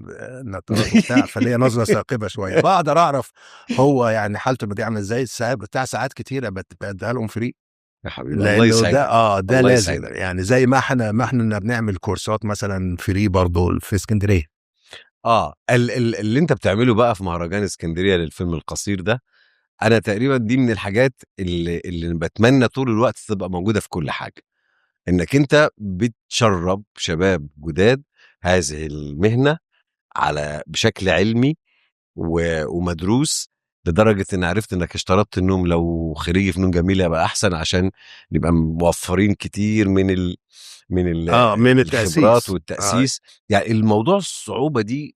نظاره وبتاع، فليا نظره ثاقبة شوية، بقدر اعرف هو يعني حالته دي عامله ازاي. بتاع ساعات كتيرة بديها لهم free يا حبيبي، الله يسعدك. ده لازم يسعدك. يعني زي ما احنا بنعمل كورسات مثلا free برضه في اسكندرية. اللي انت بتعمله بقى في مهرجان اسكندرية للفيلم القصير ده، انا تقريبا دي من الحاجات اللي بتمنى طول الوقت تبقى موجودة في كل حاجة، انك انت بتشرب شباب جداد هذه المهنة على بشكل علمي ومدروس، لدرجة ان عرفت انك اشترطت انهم لو خريج فنون جميلة يبقى احسن، عشان نبقى موفرين كتير من من التأسيس الخبرات والتأسيس. يعني الموضوع الصعوبة دي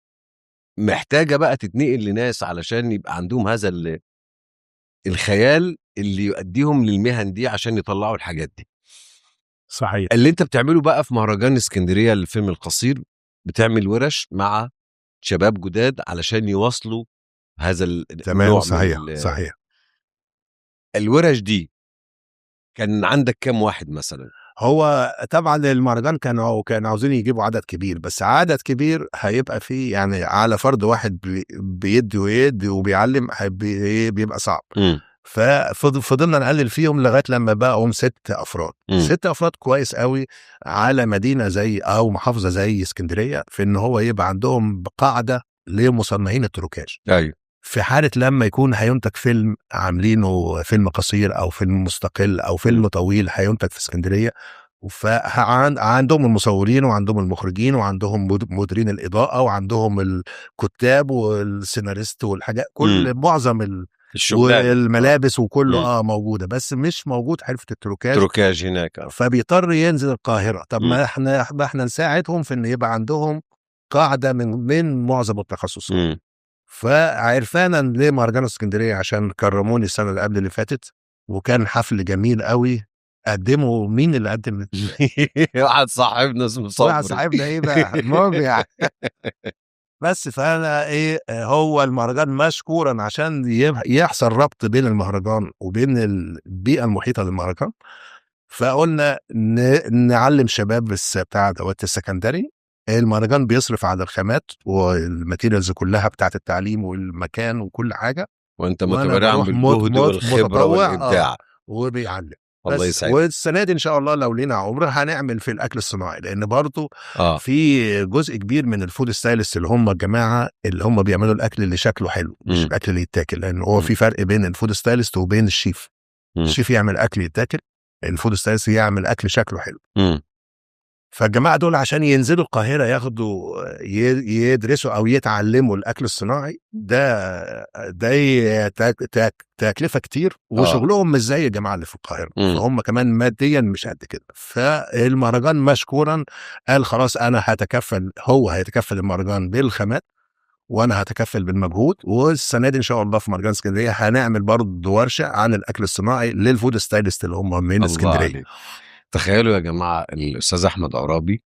محتاجة بقى تتنقل لناس علشان يبقى عندهم هذا الخيال اللي يؤديهم للمهن دي عشان يطلعوا الحاجات دي. صحيح. اللي انت بتعمله بقى في مهرجان اسكندرية للفيلم القصير، بتعمل ورش مع شباب جداد علشان يواصلوا هذا تمام. النوع. صحيح صحيح. الورش دي كان عندك كام واحد مثلا؟ هو طبعا المهرجان كانوا عاوزين يجيبوا عدد كبير، بس عدد كبير هيبقى فيه يعني على فرد واحد بيدي ويدي وبيعلم بيبقى صعب. ففضلنا نقلل فيهم لغاية لما بقوا 6 افراد. 6 افراد كويس قوي على مدينة زي او محافظة زي اسكندريه، في ان هو يبقى عندهم قاعدة لمصنعين التروكاج. في حالة لما يكون هينتج فيلم عاملينه، فيلم قصير أو فيلم مستقل أو فيلم طويل هينتج في اسكندرية، فعندهم المصورين وعندهم المخرجين وعندهم مديرين الإضاءة وعندهم الكتاب والسيناريست والحاجات كل معظم الشغلانة والملابس وكله موجودة، بس مش موجود حرفة التروكاج. تروكاج هناك آه. فبيضطر ينزل القاهرة. طب ما احنا نساعدهم في ان يبقى عندهم قاعدة من معظم التخصصات. فعرفانا لمهرجان اسكندرية عشان كرموني السنة اللي قبل اللي فاتت، وكان حفل جميل قوي. قدموا مين اللي قدم؟ واحد صاحبنا اسمه صبري. واحد صاحبنا، ايه بقى، المهم يعني بس فانا ايه، هو المهرجان مشكورا عشان يحصل ربط بين المهرجان وبين البيئة المحيطة للمهرجان، فقلنا نعلم شباب بس بتاع دوت السكندري. المهرجان بيصرف على الخامات وال materials كلها بتاعت التعليم والمكان وكل حاجه. وانت وأنا متبرعا بروح بالجهد والخبرة متطوع، والابداع. وبيعلم. الله بس يسعدك. والسنة دي ان شاء الله لو لينا عمر هنعمل في الاكل الصناعي، لان برضو في جزء كبير من ال food stylist اللي هم الجماعة اللي هم بيعملوا الاكل اللي شكله حلو، مش الاكل اللي يتاكل، لان هو في فرق بين ال food stylist وبين الشيف. الشيف يعمل اكل يتاكل، ال food stylist يعمل اكل شكله حلو. فالجماعه دول عشان ينزلوا القاهرة ياخدوا يدرسوا او يتعلموا الاكل الصناعي ده تكلفة كتير، وشغلهم مش زي الجماعة اللي في القاهره. فهم كمان ماديا مش قد كده. فالمهرجان مشكورا قال خلاص، انا هتكفل، هو هيتكفل المهرجان بالخامات وانا هتكفل بالمجهود. والسنة دي ان شاء الله في مهرجان اسكندرية هنعمل برضه ورشه عن الاكل الصناعي لل food stylist اللي هم من الله اسكندريه. عليك. تخيلوا يا جماعه، الاستاذ احمد عرابي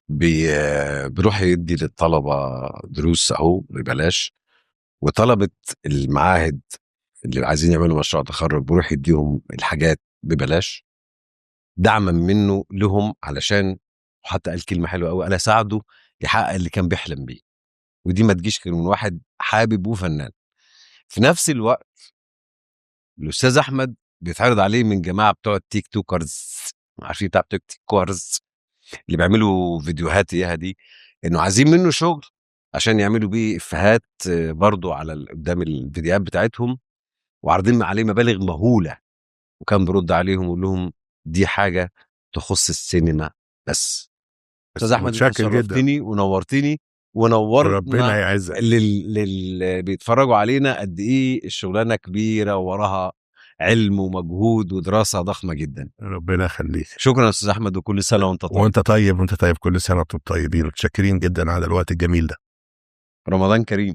بيروح يدي للطلبة دروس اهو ببلاش، وطلبه المعاهد اللي عايزين يعملوا مشروع تخرج بيروح يديهم الحاجات ببلاش دعما منه لهم، علشان وحتى قال كلمة حلوة قوي، قال اساعده يحقق اللي كان بيحلم بيه، ودي ما تجيش غير من واحد حابب وفنان. في نفس الوقت الاستاذ احمد بيتعرض عليه من جماعة بتوع ال TikTokers، عارفين بتاع بتوع ال TikTokers اللي بيعملوا فيديوهات اياها دي، انه عايزين منه شغل عشان يعملوا بيه افيهات برضو على قدام الفيديوهات بتاعتهم، وعارضين عليه مبالغ مهوله، وكان بيرد عليهم ويقول لهم دي حاجة تخص السينما بس. استاذ احمد، انت متشكر جدا. شرفتني ونورتني ونورتنا. ربنا يعزك. للي بيتفرجوا علينا قد ايه الشغلانة كبيرة ووراها علم ومجهود ودراسة ضخمة جدا. ربنا يخليك. شكرا يا استاذ احمد، وكل سنة وانت طيب. وانت طيب، وانت طيب، كل سنة وانتم طيبين، متشكرين جدا على الوقت الجميل ده. رمضان كريم.